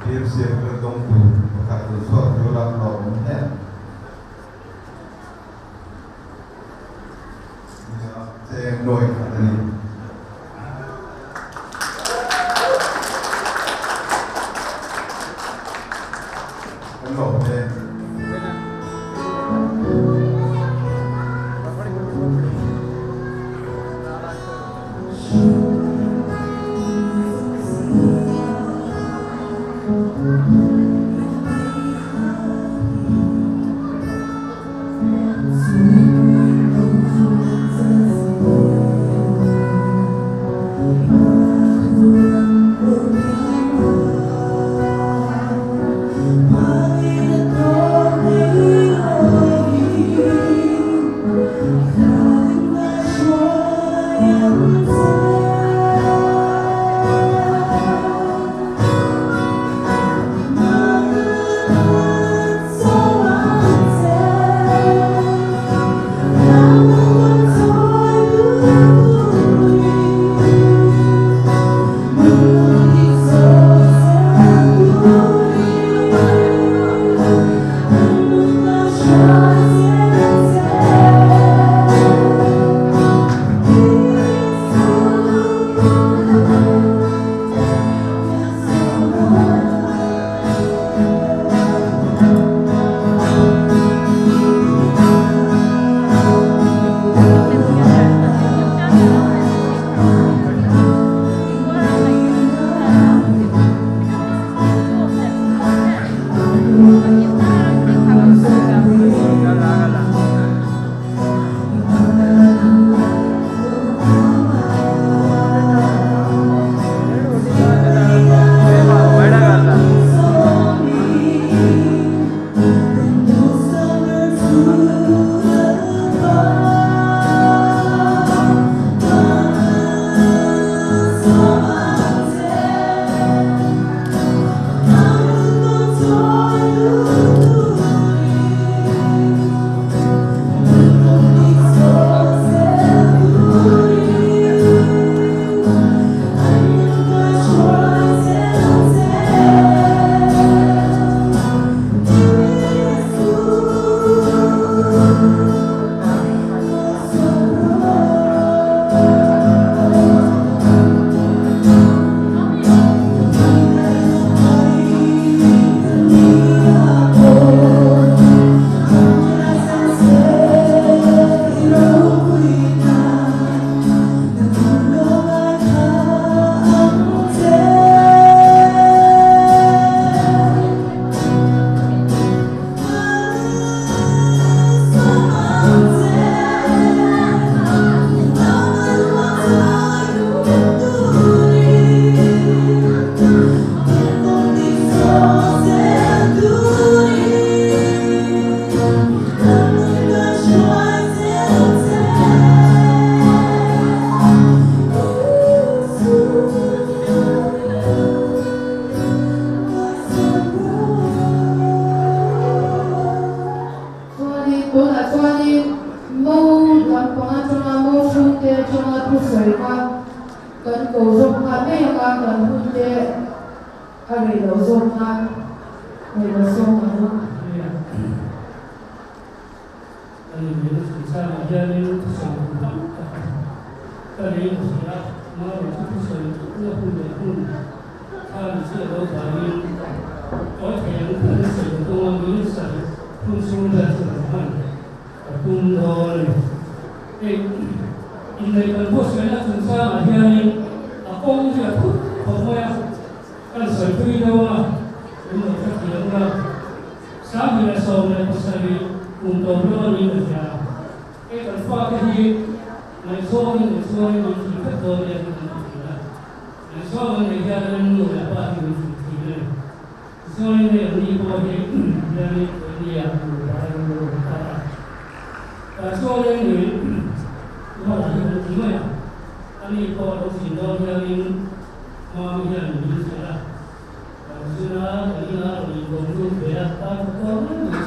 E: BMCF kan lo dawng tur pakhat rawn chhuak thei ula ka lawm hle ang. Nia cheng nawi khat a ni. Kan lawm hle.
F: Chuanin tunah chuanin mo lampang atanga mo chhungte atanga thusawi kha kan ko zawk nghal mai ang a, kan hun te a rei loh zawk nan rei lo sawm ang u.
A: Kan inneihna chungchangah hianin thusawi hun tam tak ka nei ta hrih a, amaherawhchu chu thusawi na hun leh hmun kha ni chiah lo vangin tawi thei ang hun sawi ka tum a, min sawi hun chhung vel chu kan hman ka tum dawn a ni. Hei inneih kan buatsaihna chungchangah hianin a kawng hi a thut khawp mai a, kan sawi thui deuh a, min lo hrethiam la. 2017 kum tawp lama niin a hria a, hei kan fate hi ngaihzawngin ngaihchuangin min thih vek dawn nia tih kan ti thin a, ngaihzawng an neih hian an nu leh pa hi min thih thin a ni. Tichuanin hei an ni pawh hi hianin keini ah nupa a in lo awm ta a, tah chuanin ni ruala hi kan ti mai a, ani pawh a lo zin dawn hianin mami hian min hrilh a. Kan zir a, kan inah rawn inkawm lut ve a, tan ka tuar mai mai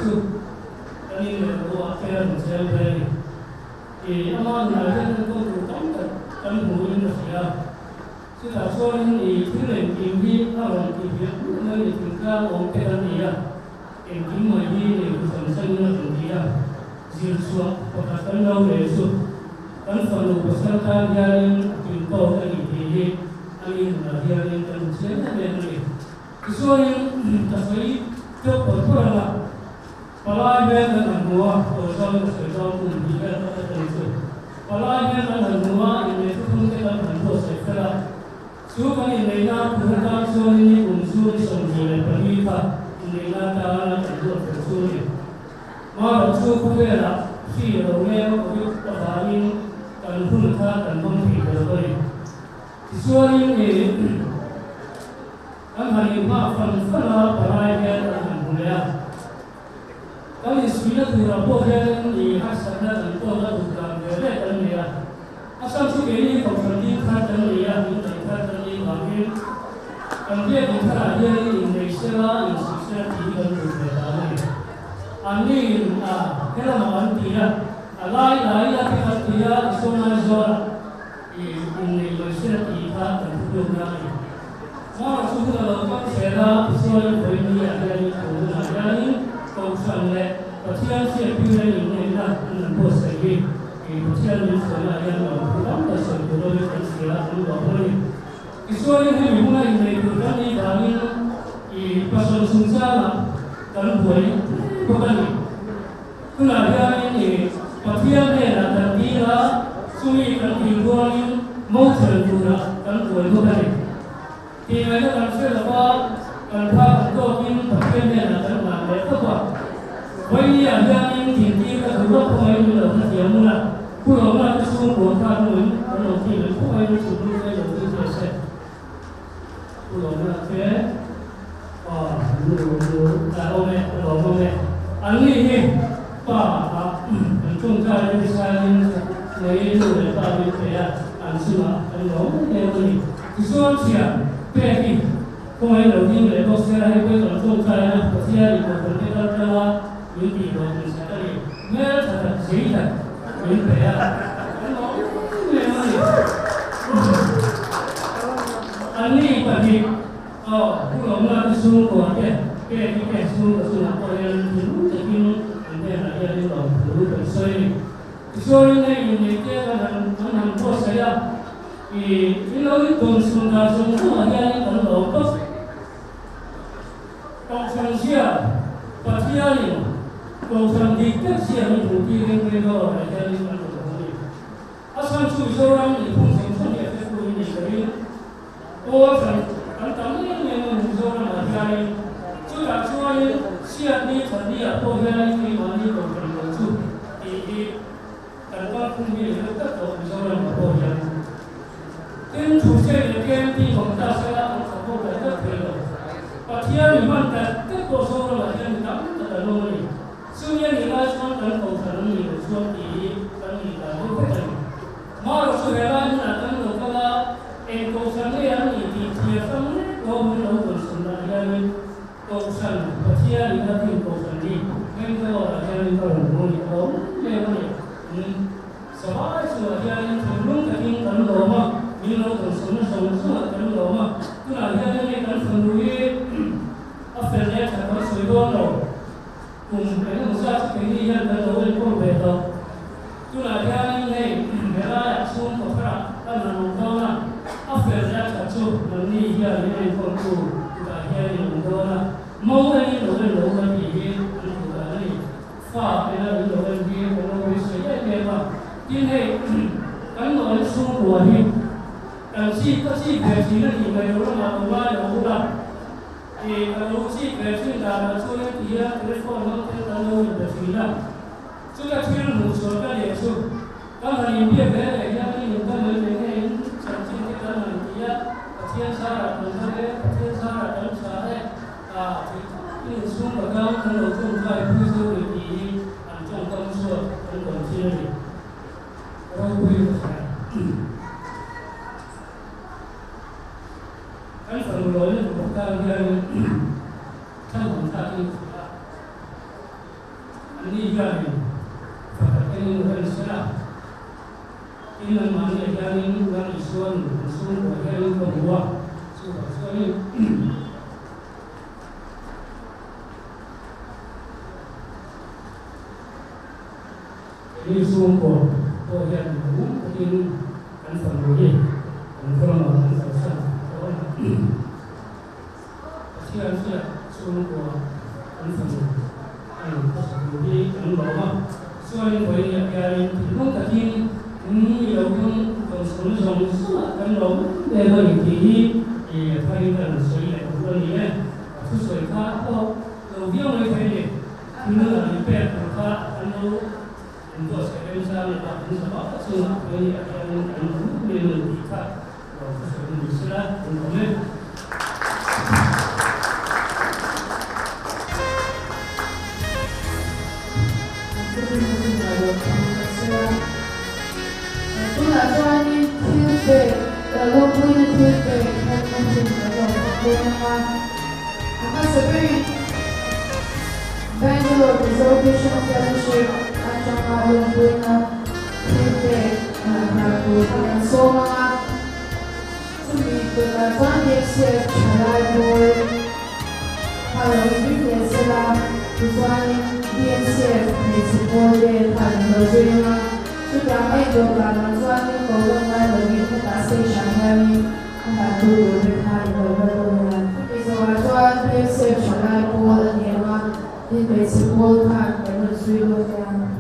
A: Tichuanin i thil engkim hi a rawn ti hmiah hmiah mai ni thingtlang awm te kan ni a, engkim mai hi nei thu san sanin a rawn ti a, zir chhuah pakhat kan lo nei chu kan fanu pasal tan hianin a tling tawk a ni tih hi a ni nunah hianin kan hmu chiang em em a ni. Tichuanin ka sawi deuh pawr pawr ang a, Palai hmel kan han hmu a, Tawlzawng ka sawi dawn kum hnih vel ka ta tel chu. Palai hmel kan han hmu a, inneih thuthlung te kan han buatsaih fel a. Chu kan inneihna tur atan chuanin ni kum chu ni 24 kha inneihna atana kan buat fel chu a ni. Marawh chu khawvelah hri a lo leng a covid avangin kan hun kha kan hmang thei ta lo a ni. Tichuanin ih. Kan han inhmah fan fan a, palai hian kan han hmu leh a. Kan insuihna turah pawh hianin i harsatna kan tawk a duh dan ve ve kan nei a. A chhan chu keini kohhran ding thar kan nei a, min daih thar kan nih vangin kan biak intharah hianin innei sela, insuih sela tih hi kan duh ve ta a ni. Anniin a helamah an ti a, a lai lai la te kan ti a, i sawnlai zawlah i innei mai sela tih kha kan thutlukna a ni. Mara chu hun a lo kal zel a, tichuanin vawiin ah hianin tun hunah hianin Kohhran leh Pathian hriattirna inneihna an han buatsaih hi ih Pathian min hruaina ah hian lo thu tam tak sawi tur dawnin kan hria a, kan luah bawk a ni. Tichuanin hemi huna inneih tur kan nih vangin ih pasal chungchangah kan buai bawk a ni. Tunah hianin ih Pathian hnenah kan dil a, chumi kan dil rualin mothel turah kan buai bawk a ni. Tih ngaihna kan hre lo va, kan tha kan tawkin Pathian hnenah kan hlan leh tawp a. Vawinia hianin thintir ka duh vak khawngaih min lo hrethiam mun a, pu Roma te chhungkua kha hnuin kan lo thi mai khawngaih min chhuk lut lo ti thei se. Pu Roma te aw nu nu a awm e, a lawm awm e. An ni hi pa ah kan tawngtai te tisain nei nu leh pa min pe a, an chungah kan lawm em em a ni. Tichuan thian pek hi khawngaih lo ding leh bawk se a, hei pawh hi kan tawngtai a, Pathian in kohhran te kal tlang a min tih hlawh min sak a ni. Hmel tha tak zei tak min pe a, kan lawm em em a ni. Anni pahnih aw pu Lawmna te chhungkua te pek hi te chhungkaw chungah pawh hian thinlung takin an hnenah hianin lawmthu kan sawi a ni. Tichuanin hei inneih te kan han an han buatsaih a, ih in lo intawn chhun dan zawng zawngah hianin kan lawm tawp. Kohhran zia Pathianin Kohhran dik tak zia min hmuh tirin Bangalore ah hianin kan rawn hmu a ni. A chhan chu Mizoram nihphung zawng zawng hi a hretu in nih loin Pawl hran kan tam em em a ni Mizoram ah hianin. Chutah chuanin chhiatni thatni ah pawh hianin keimahni Kohhran lo chu tih hi kan kalphung hi a ni tak tawh Mizoram ah pawh hian. Tin, Thusei leh KMP awm ta sela an khat pawh tak tak thei lo. Pathian mi hman tak tak pawh Zoram ah hian mi tam tak an awm a ni. Chumi a nih lai chuan kan kohhran an nih loh chuan tih hi kan nih dan deuh vek a ni. Marawh chu he lai hmunah kan lo kal a, eng kohhran nge an nih tih thlir hrang mek lo min lo rawn sawn lah hianin kohhran Pathian in a din kohhran hi Bangalore ah hianin ka rawn hmu a ni a lo em a ni. Umm. Savai chungah hianin thinlung takin kan lawm a, min lo rawn sawn zawng zawngah kan lawm a, tunah hianin hei kan fanu hi a fel leh that kan sawi dawn lo. Kum eng emaw zat chu keini hian kan lo enkawl ve tawh. Tunah hianin hei helaiah chhungkaw tharah kan han awm dawn a, a fel leh a that chu nangni hian min enkawltu kutah hian in awm dawn a, mo engin lo en lo ula tih hi an duh dan a ni. Fa ena in lo en hi kan lo beisei em em a, tin hei kan lawina chhungkua hi kan chik ka chik ve thin a nih mai lo lamah lo ngai lo ula, Ih, ka lo chik ve thin danah chuan heti hian telephone hmang ten kan lo inbe thin a, chuta thil hmuh chhuah ka leh chu kan han inbiak hle leh hian in inta mai leh nge in chanchin te kan han ti a, Pathian zarah kan dam e, Pathian zarah kan tha e, ah tih in inchhung ka kang kan lo tawngtai pui zo ni tih hi an tawngkam chhuak kan rawn thin a ni. Ropui ka hria. Kan fanu lawina duh bawk tan hianin thlanawm thlakin ka hria a, anni hianin pakhat enin lo en sel a, tin anmahniah hianin Lal Isuan an chhungkuah hianin ka hmu a. Chuvang chuanin keini chhungkaw pawh hian lung takin kan fanu hi kan khaw lamah kan kalsan dawn a. Pathian hriat chhungkua kan fanu a nun hmasa tur hi kan lawm a, chuanin vawiin hianin thinlung takin mi lo tum tawn zawng zawng ah kan lawm em em a ni tih hi a tharin kan rawn sawi leh duh a ni e. A thusawi kha a tawk lo viau mai thei a ni. Thinlung ah min pek tur kha an lo inbuatsaih remchang leh a, kan zavah chungah vawiin hianin kan lawm em em a ni tih kha Lo thusawi ni sela an awm e.
F: Tunah chuanin thil pek, lawmpuina thil pek hmanna hun kan lo hmang dawn ang a. A hmasa berin Bangalore Mizo Christian Fellowship atanga lawmpuina thil pek hna tur kha kan sawm ang a. Chumi tunah chuan BMCF thalai pawl kha lo inring leh sela, tichuanin BMCF hmeichhe pawl te kha an lo zui ang a. Chutiang a indawh dan ang chuanin ko lawm ngai lovin hetah stage ah hianin a hlan tu tur te kha in lo va dawn nia. Chumi zawhah chuan BMCF thalai pawl a ni ang a, tin hmeichhe pawl khan kan rawn zui dawn nia.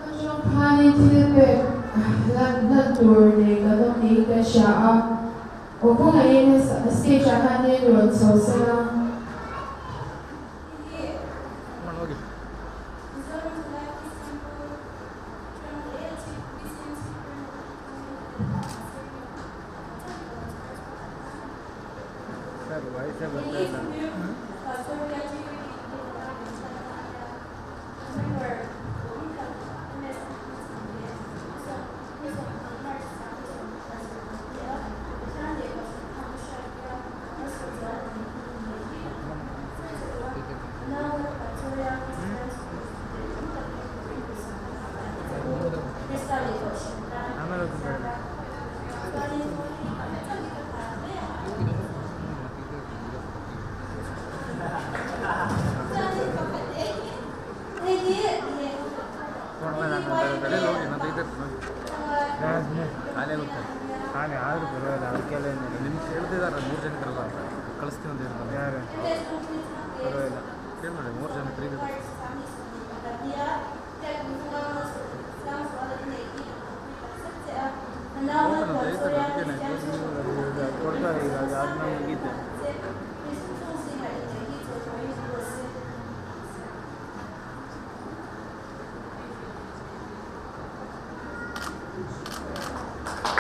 F: Atang khanin thil pek lan tur nei kan awm niin ka hria a, aw kawngaihin stage ah hianin rawn chho sela.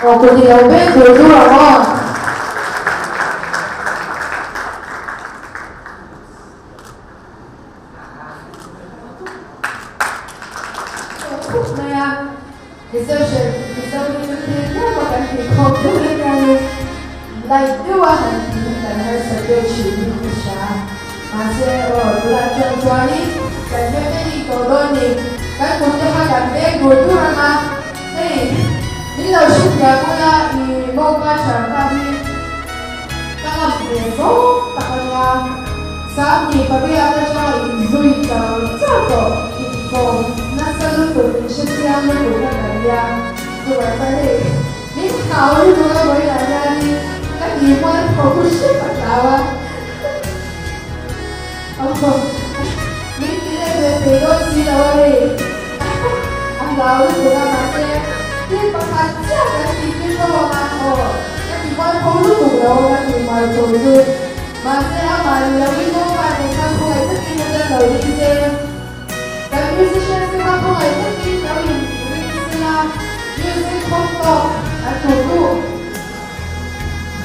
F: Aw kut i lo beng tur tur ang aw. Khawp mai a, reception Mizo hi chu thil tlem a kan tih khawp deuh in hianin light deuh a han tih hi kan harsat deuh thin in ka hria. Mahse aw tunah chuan chuanin kan happening tawh dawn ni, kan kut te kha kan beng tur tur ang a, hei min lo. lo hrethiam ula i mopa thianpa hi ka ngam ve zawng tak a nia. 28 atanga inzui char char tawh inkawm nasa lutuk inhrechiang lutuk ka kan nia. Chuvang chuan hei min hlau lutuk a vawiinah hianin ka tih mual tho hrep a hlau a. Aw min ti let ve thei dawn si lo a hei a hlau lutuk a mahse thil pakhat chiah kan tih tir tawh ang a aw ka ti mual pho lutuk lo ka ti mual tho chu mahse amah ni loin mopa nen khan khawngaih takin a tel lo ding se kan musicians te kha khawngaih takin lo in ring sela music khawm tawk an duh duh.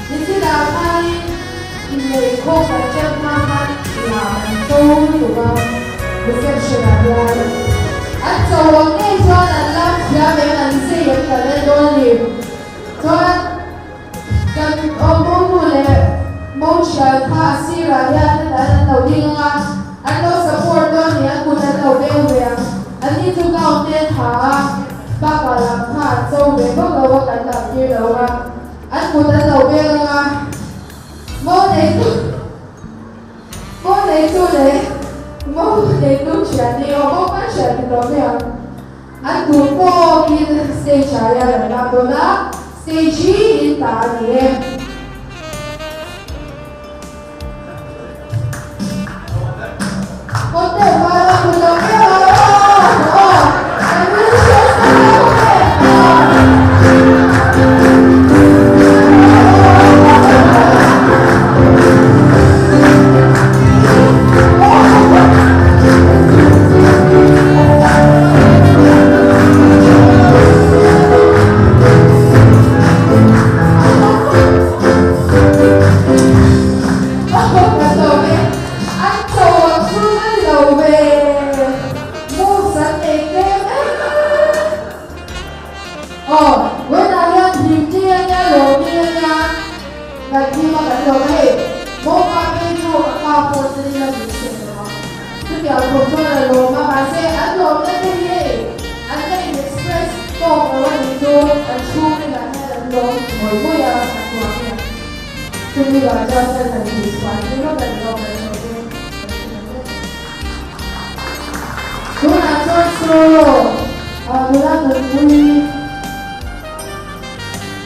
F: Nichina khanin inneih khawm kan ṭan hma khan lam an cho lutuk a, reception ah hian an cho ang ngei chuan an lam thiam em an zei em kan en dawn a ni. Chuan kan aw monu leh mo thian kha a sirah hian hetah hian an lo ding ang a, an lo support dawn a ni, an kut an lo beng ve ang. Anni chu gown te an ha a, bakah lam kha an cho ve vak lo a, kan lam tir lo a. An kut an lo beng ang a, mo neitu mo neitu leh mo neitu thian hi aw mo kan hriat ti tawh mai ang. An duh tawkin stage ah hian an lak dawn a, stage hi in ta a ni e. Hotel hmara kut lo beng ang aw aw kan musicians te lo beng ang. An cho ang chu a ni lo ve, moves an nei tlem em em. Aw, vawiinah hian hlim ni a nia, lawm ni a nia, ngaihthim a kan lawm a hei, Mopa phei chu a pa pawh chuan a min hre lo a, chutiang khawp chuan a lawm a, mahse an lawmna te hi hei an la in express tawk lo a nih chu, an chhungin ah hian an lawm mawih mawih a, a tuah hian. Chumi vang chuan kan han tih chhuah hi rawk an rawk an rawk e kan ti ang e. Tunah chuan solo ah nula nunpui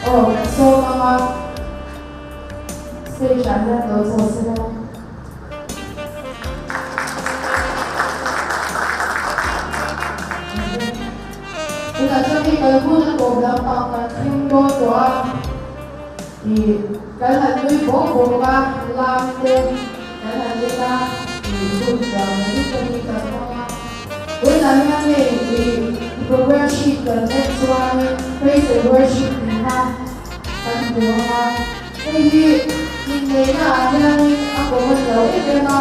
F: aw kan sawm ang a, stage ah hian lo chaw se la. Tunah chuan hei kan hun a tawp lampang kan thleng dawn tawh a. Ih, kan han nui bawk bawk a, lam te kan han en a, ih, hun chuan kan nui ta hi kan hmang a. Vawiinah hian hei ih program sheet kan en chuanin praise and worship tih kha kan hmu ang a, hei hi inneihna ah hianin a common lo em em a,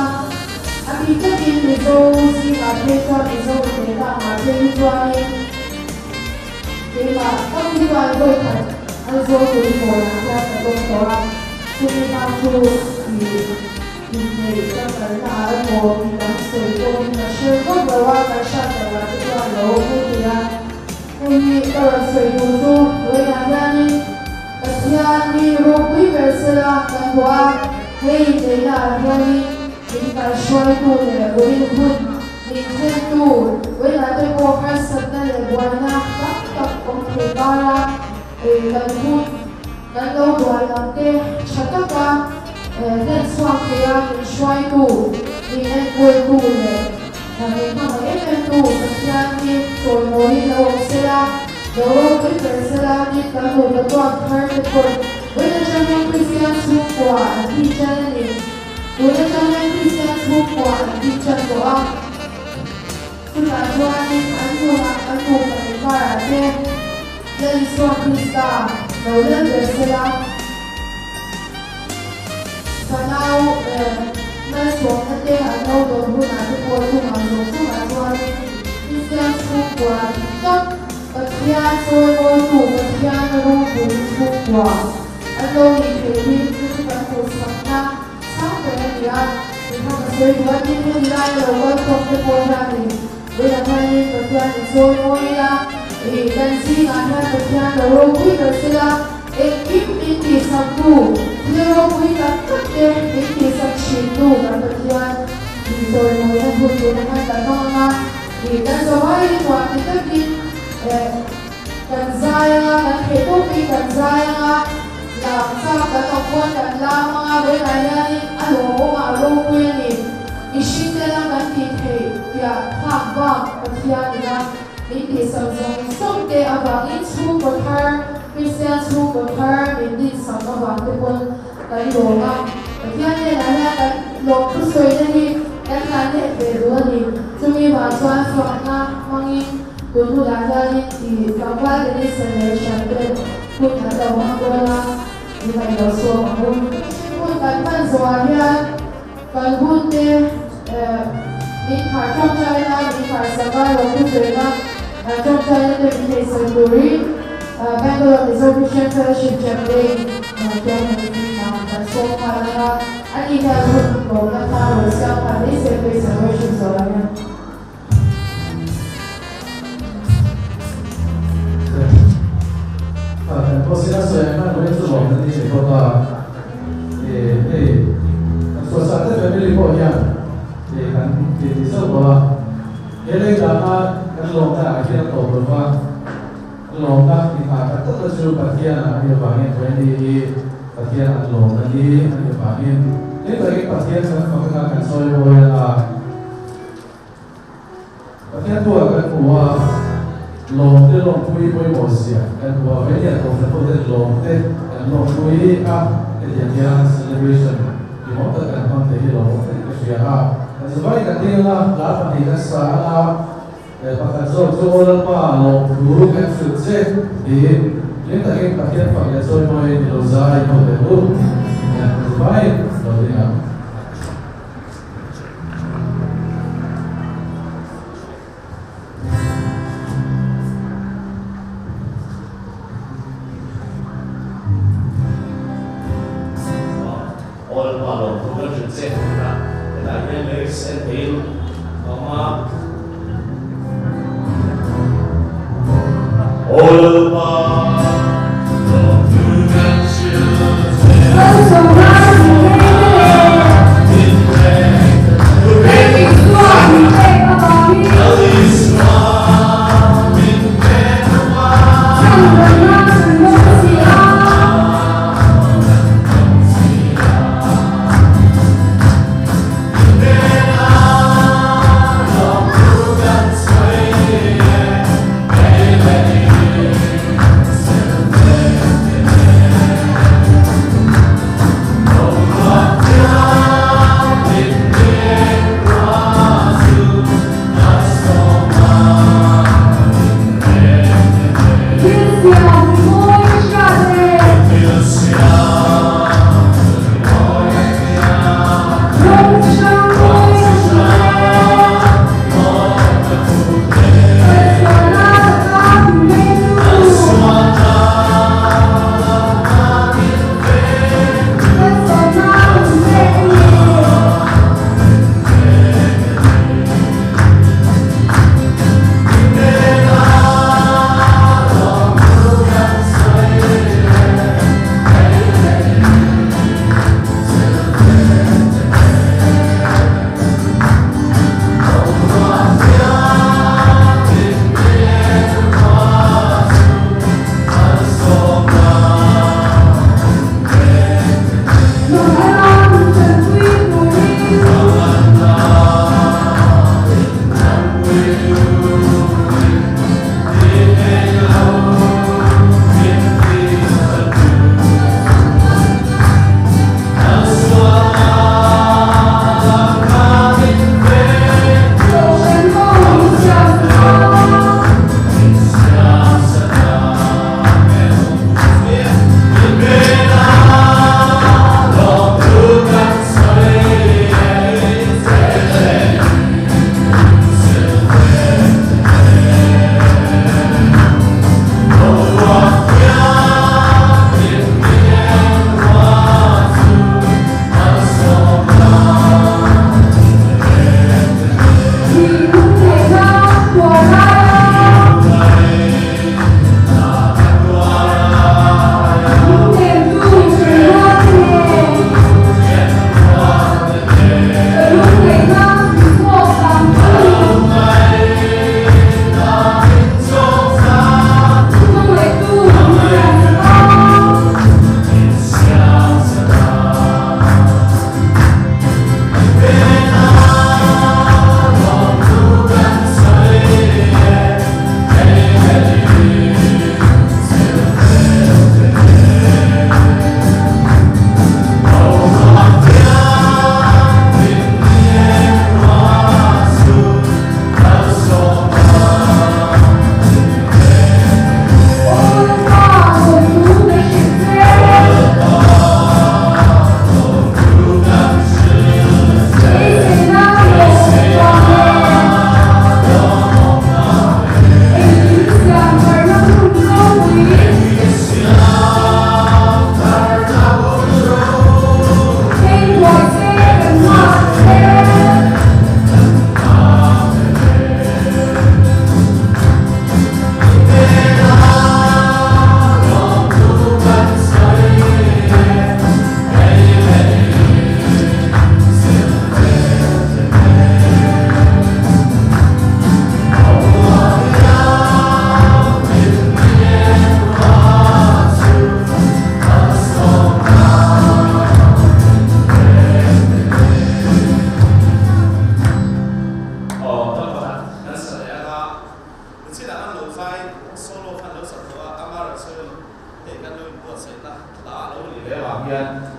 F: a bik takin Mizo zingah phei chuan Mizo inneihna angah phei hi chuanin, Keimah ka mi chuan vawi khat Aizawl Tuihawnah hian ka dawng tawh a, chumi hma chu i inneih ka kalna ah emaw mi dang sawi pawhin ka hre vak lo a, kan hriat loh ah te chuan lo awm thei a. Hei hi ka rawn sawi duh chu vawiinah hianin Pathian hi ropui ber sela kan duh a, he inneihna ah hianin min kaihruaitu leh vawiin hun Min thlentu vawiinah te pawh harsatna leh buaina tam tak awm thei kara kan hun kan lo buai ang te tha taka hlen chhuak theia min hruaitu, min enkawltu leh min hmangaih em em tu Pathian hi chawimawiin lo awm sela, lo ropui ber sela tin kan nupa tuak thar te pawh vawiin atang hian Kristian chhungkua an ti tan a ni. Tun atang hian Kristian chhungkua an tih tan tawh a, chutah chuanin an nunah an nupa inkarah te Lal Isua Krista lo lal ber sela, fanau malsawmna te an lo dawn hunah te pawh chungah zawng zawngah chuanin Kristian chhungkua dik tak Pathian chawimawitu Pathian ropui chhungkua An lo nih theih hi chu chu kan duhsakna sang ber a ni a, tikha ka sawi duh a, tin hemi laia lo kal khawm te pawh hianin vawiinah hianin Pathian in sawi mawi ila. Ih kan zingah hian Pathian lo ropui ber sela, engkim min tihsaktu, thil ropui tak tak te min tihsak thintu kan Pathian ih chawimawina hun tur khan kan hmang ang a, ih kan zawhaiin nuam ti takin eh kan zai ang a, kan theih tawpin kan zai ang a, lam chak kan awm pawn kan lam ang a, vawiinah hianin a lawmawm a, a ropui a ni. Mihring te la kan tih theih piah phak bak Pathian ina min tihsak zawng zawng te avangin chhungkaw thar, Kristian chhungkaw thar min dinsak avang te pawn kan lawm a. Pathian hnenah hian kan lawm thusawina hi kan hlan let ve duh a ni. Chumi vang chuan fakna hmangin tun hunah hianin tih tlangval Denison leh Hriatpek hun an lo hmang dawn a, i ngaihloh sawm ang u. Hun kan hman zawhah hian Kan hun te min khar tawngtaina, min khar sak a, lo thusawiina tawngtaina te min neihsak turin Bangalore Mizo Christian Fellowship Chaplain hian kan sawm nghal ang a, ani hian hun tlawmna kha rawn siam nghal mai se praise and worship zawhah hian.
A: Kan pawh sina sawi ang khan vawiin chu lawmna ni ni bawk a, hei kan suasah te family pawh hian kan ti ti zauh bawk a, he lei dana kan lawmna ah hian a tawp lo va, lawmna inghah tak tak na chu Pathian ah a nih avangin vawiin ni hi Pathian an lawmna ni a nih avangin hlim takin Pathian kan fak anga kan sawi mawi a. Pathian thuah kan hmu a, lawmte lawmpui pawimawh zia kan hmu a, vei hian Kohhran ho ten lawmte kan lawmpui a, hetiang hian celebration limawm tak kan hmang thei hi lawmawm takin ka hria a, kan zavai kan ding anga hla pahnih kan sa anga, pakhat zawk chu Aw Lalpa lawmthu kan hrilh che tiin hlim takin Pathian fak leh chawimawiin i lo zai ho teh u, kan zavaiin lo ding ang.
G: Aw Lalpa lawm thu kan hrilh che a, hetah hian lyrics en theiin a awm a. Aw Lalpa lawm thu kan hrilh che.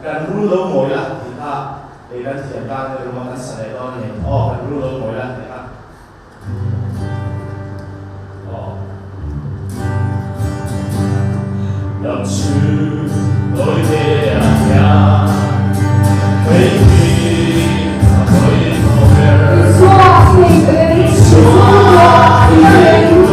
G: Kan rul lo mawi la tih kha lei kan thiam tan a rum a, kan sa leh dawn a ni. Aw, kan rul lo mawi la tih kha. Aw. Lam chu tawi te ah hian hei hi a pawimawh ber.
H: Isua i nei em? Isua i nei em?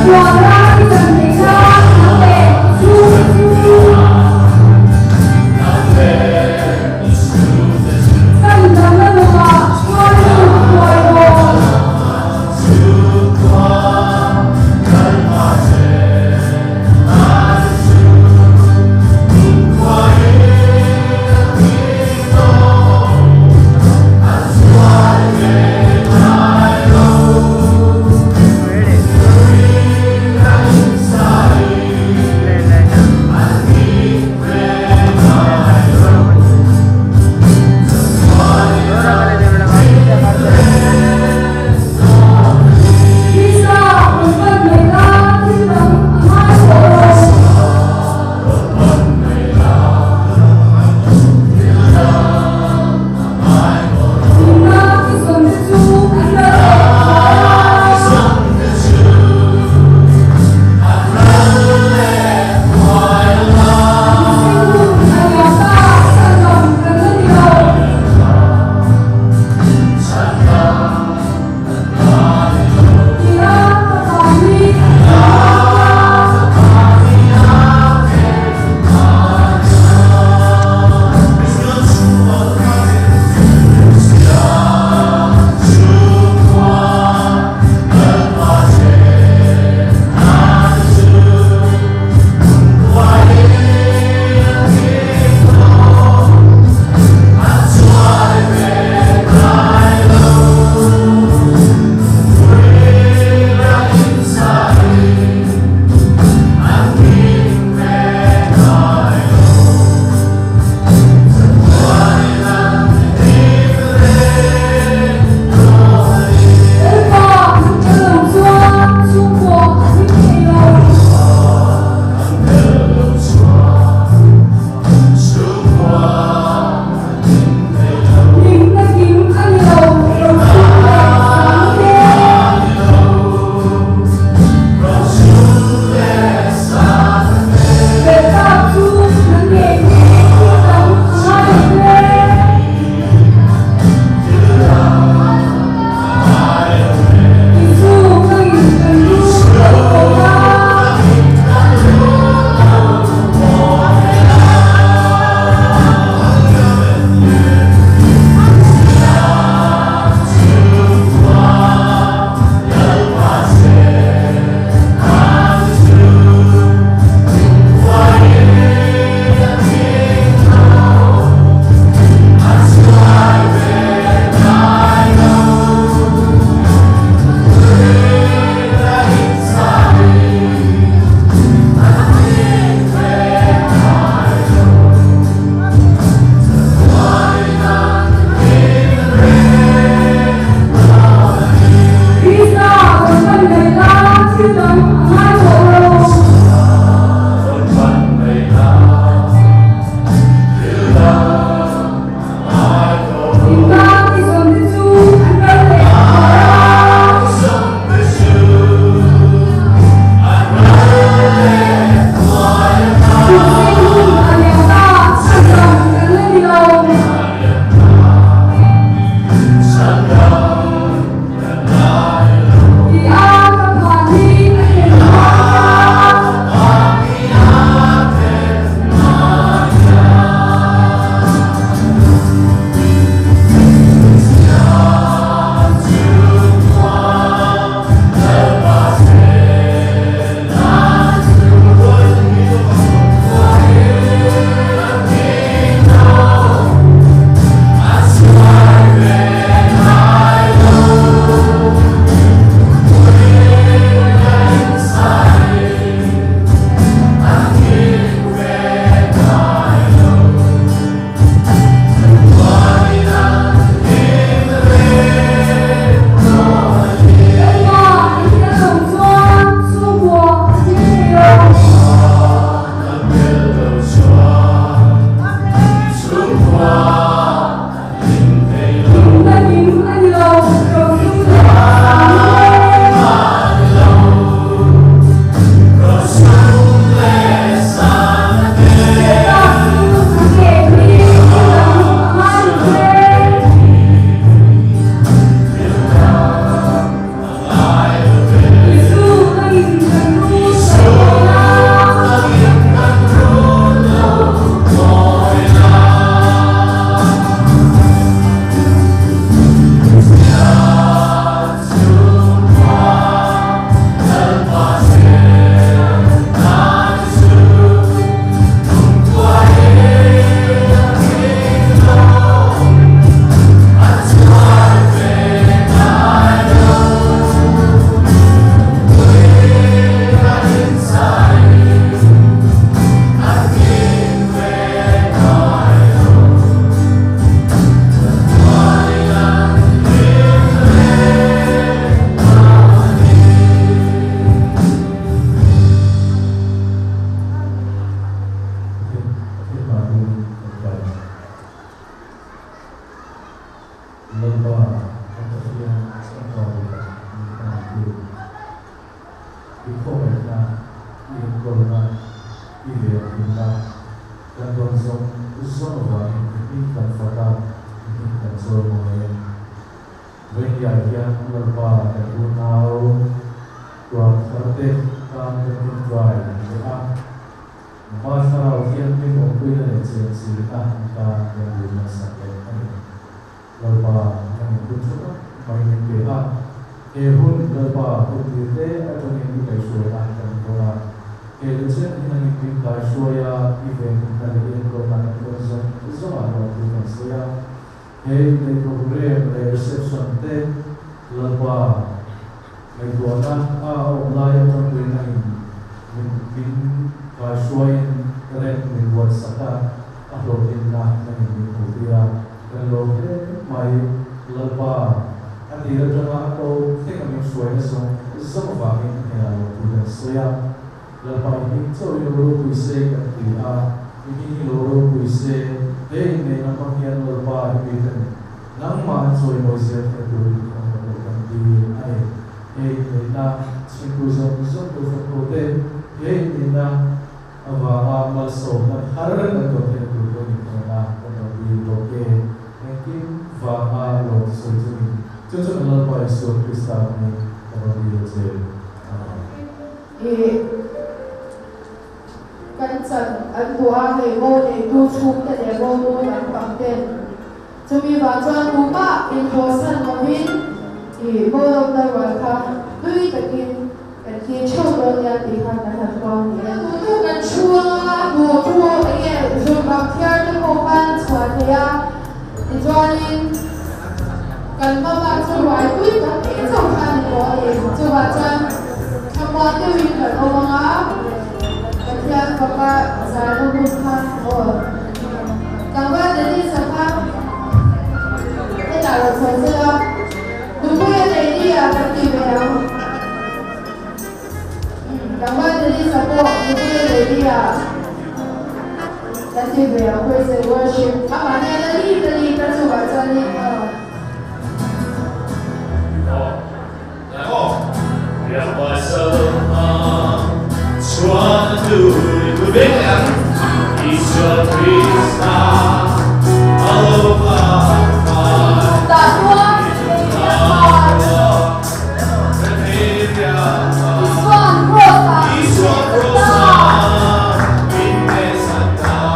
H: Tuara i chan theih nan nang leh chhungte chu. Chan damna lawngah hruaitu huai rawn.
I: zawng zawng avangin i hming kan fak a, i hming kan chawimawi e. Vawinia hian Lalpa kan unau tuar thar te tan kan tawngtai leh a, Pa Thlarau Thianghlim awmpuina leh chenchilhna an tan kan dil hmasak leh a ni. Lalpa nangin hun tha tak mai min pe a, he hun Lalpa hun tir te atangin i kaihhruaina kan dawn a, he chen hi nangin min kaihruai a, i venhimna leh i enkawlna kan dawn zawng zawngah lawmthu kan sawi a, he inneih program leh reception te Lalpa ngaihtuahna a awm lai atang pawhin nangin min min kaihruaiin rem min buatsak a, a hlawhtlinna nangin min hmuhtir a. Kan lo hle mai Lalpa, a tir atanga a ko thleng a min hruaina zawng zawng avangin a hnenah lo thu kan sawi a. Lalpa i hming chauh i lo ropui se kan ti a, i hming hi lo ropui se, he inneihna hmang hian Lalpa i miten nangmah an chawimawi zel thei turin i awm lo kan ti a ni. He inneihna chhimtu zawng zawng tu fak te, he inneihna Avanga malsawmna thar kan dawn theih tur pawh ni thawhna kan lo dil bawk e. Engkim vanga lawm sawi chungin chu chu kan Lalpa Isua Krista hmingin ka rawn dil a che. Amen.
F: Ih kan chan an duh a, hei mo neitu chhungte leh mo nu lampang ten chumi vang chuan tumah inhawsan lovin ih mo lawmna rual kha tui takin Kan thlir theuh dawn nia tih khan kan han huang ni e. Duh duh kan thu anga duh thu enge zun bang thiar te pawh khan a chhuah thei a, tichuanin kan mama chu ruai pui tak tih chauh kha a ni tawh a ni. Chuvah chuan thlamuan deuhin kan awm anga Pathian fapa zaina hun kha aw tlangval Denisa kha hetah rawn chho sela. Nupui a nei ni a kan ti ve ang. Tlangval Denisa pawh nupui a nei ni a kan ti ve ang. Praise and worship. Amah hian a lead a lead a chuvah chuan in aw. Tah chuan Isuan Kross-ah min ta.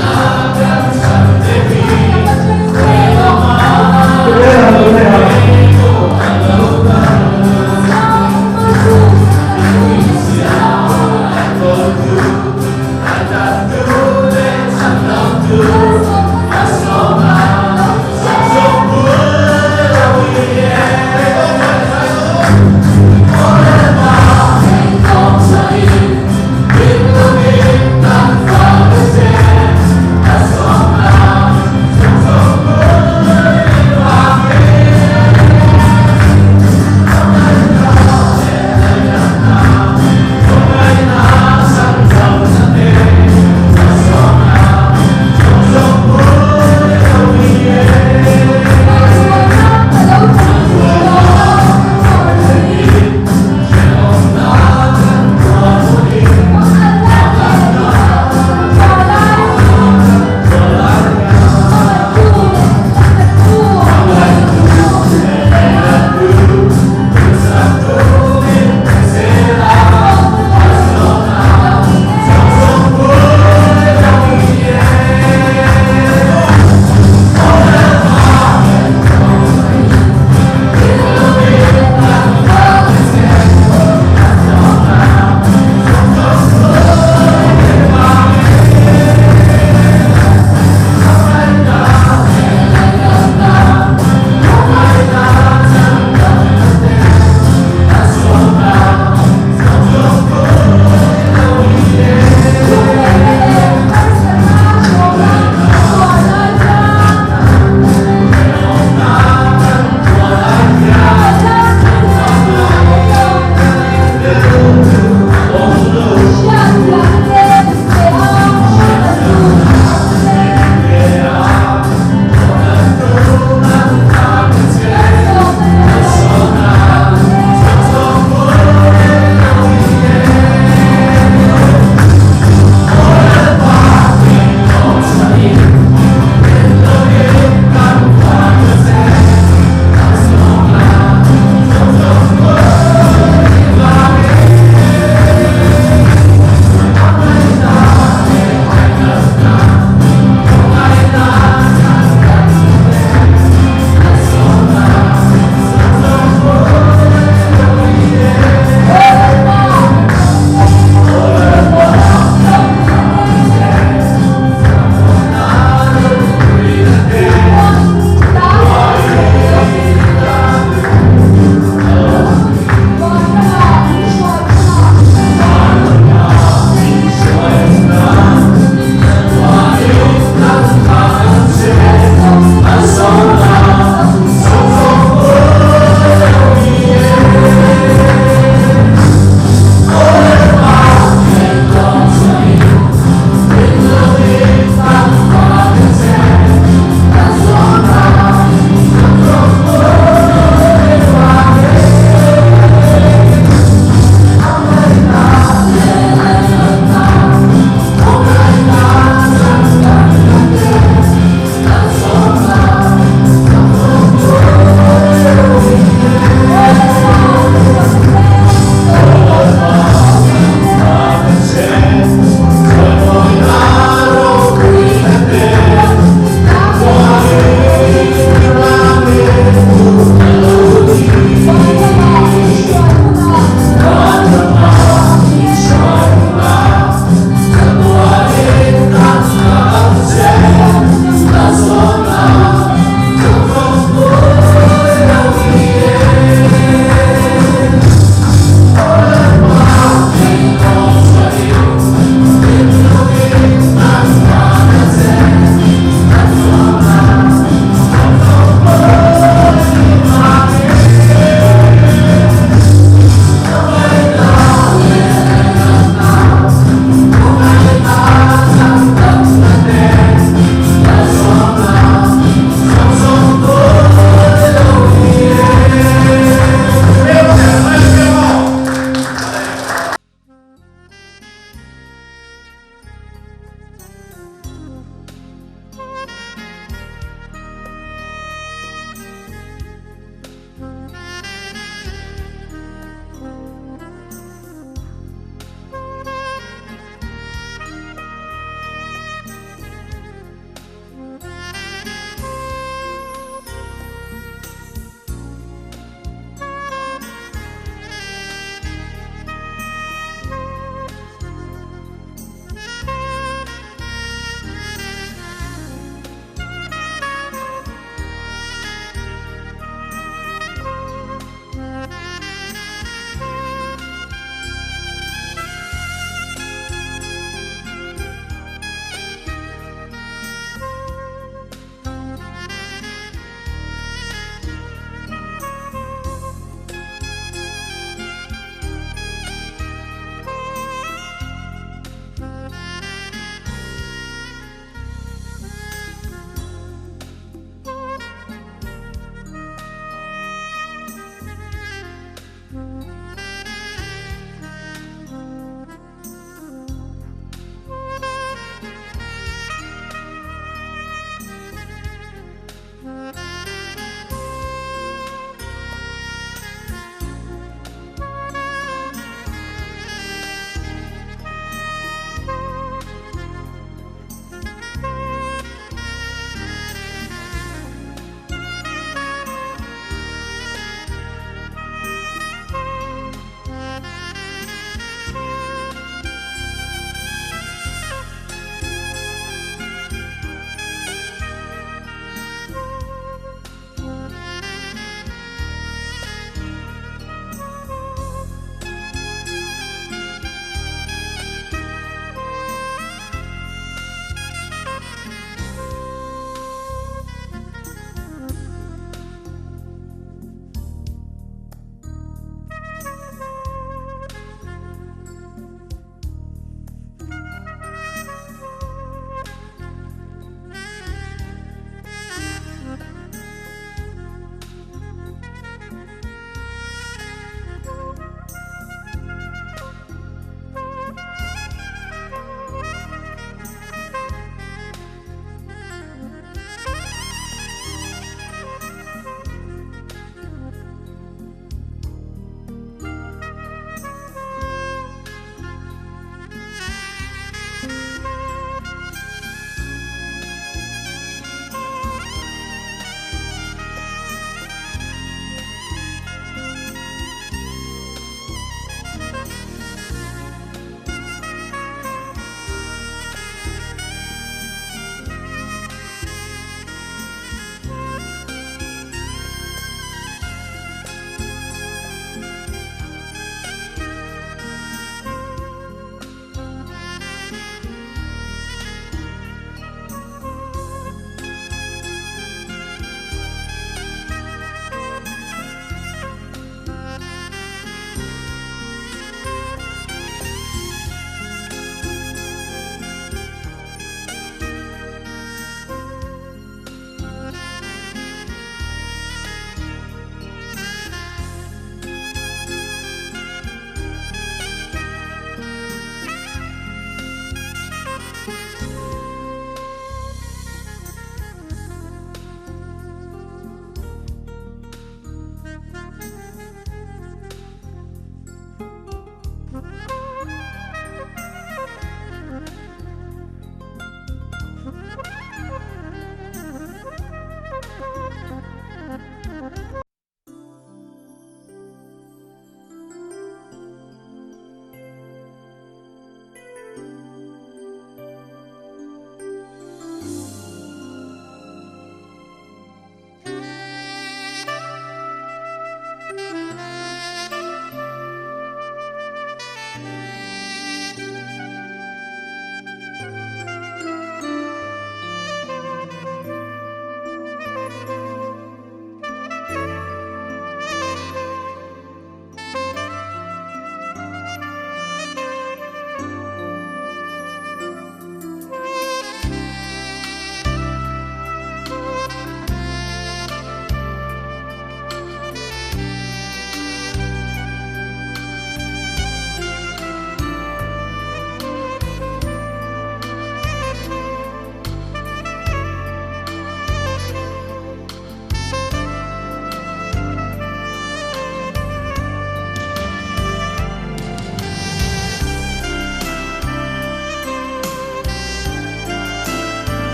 J: Na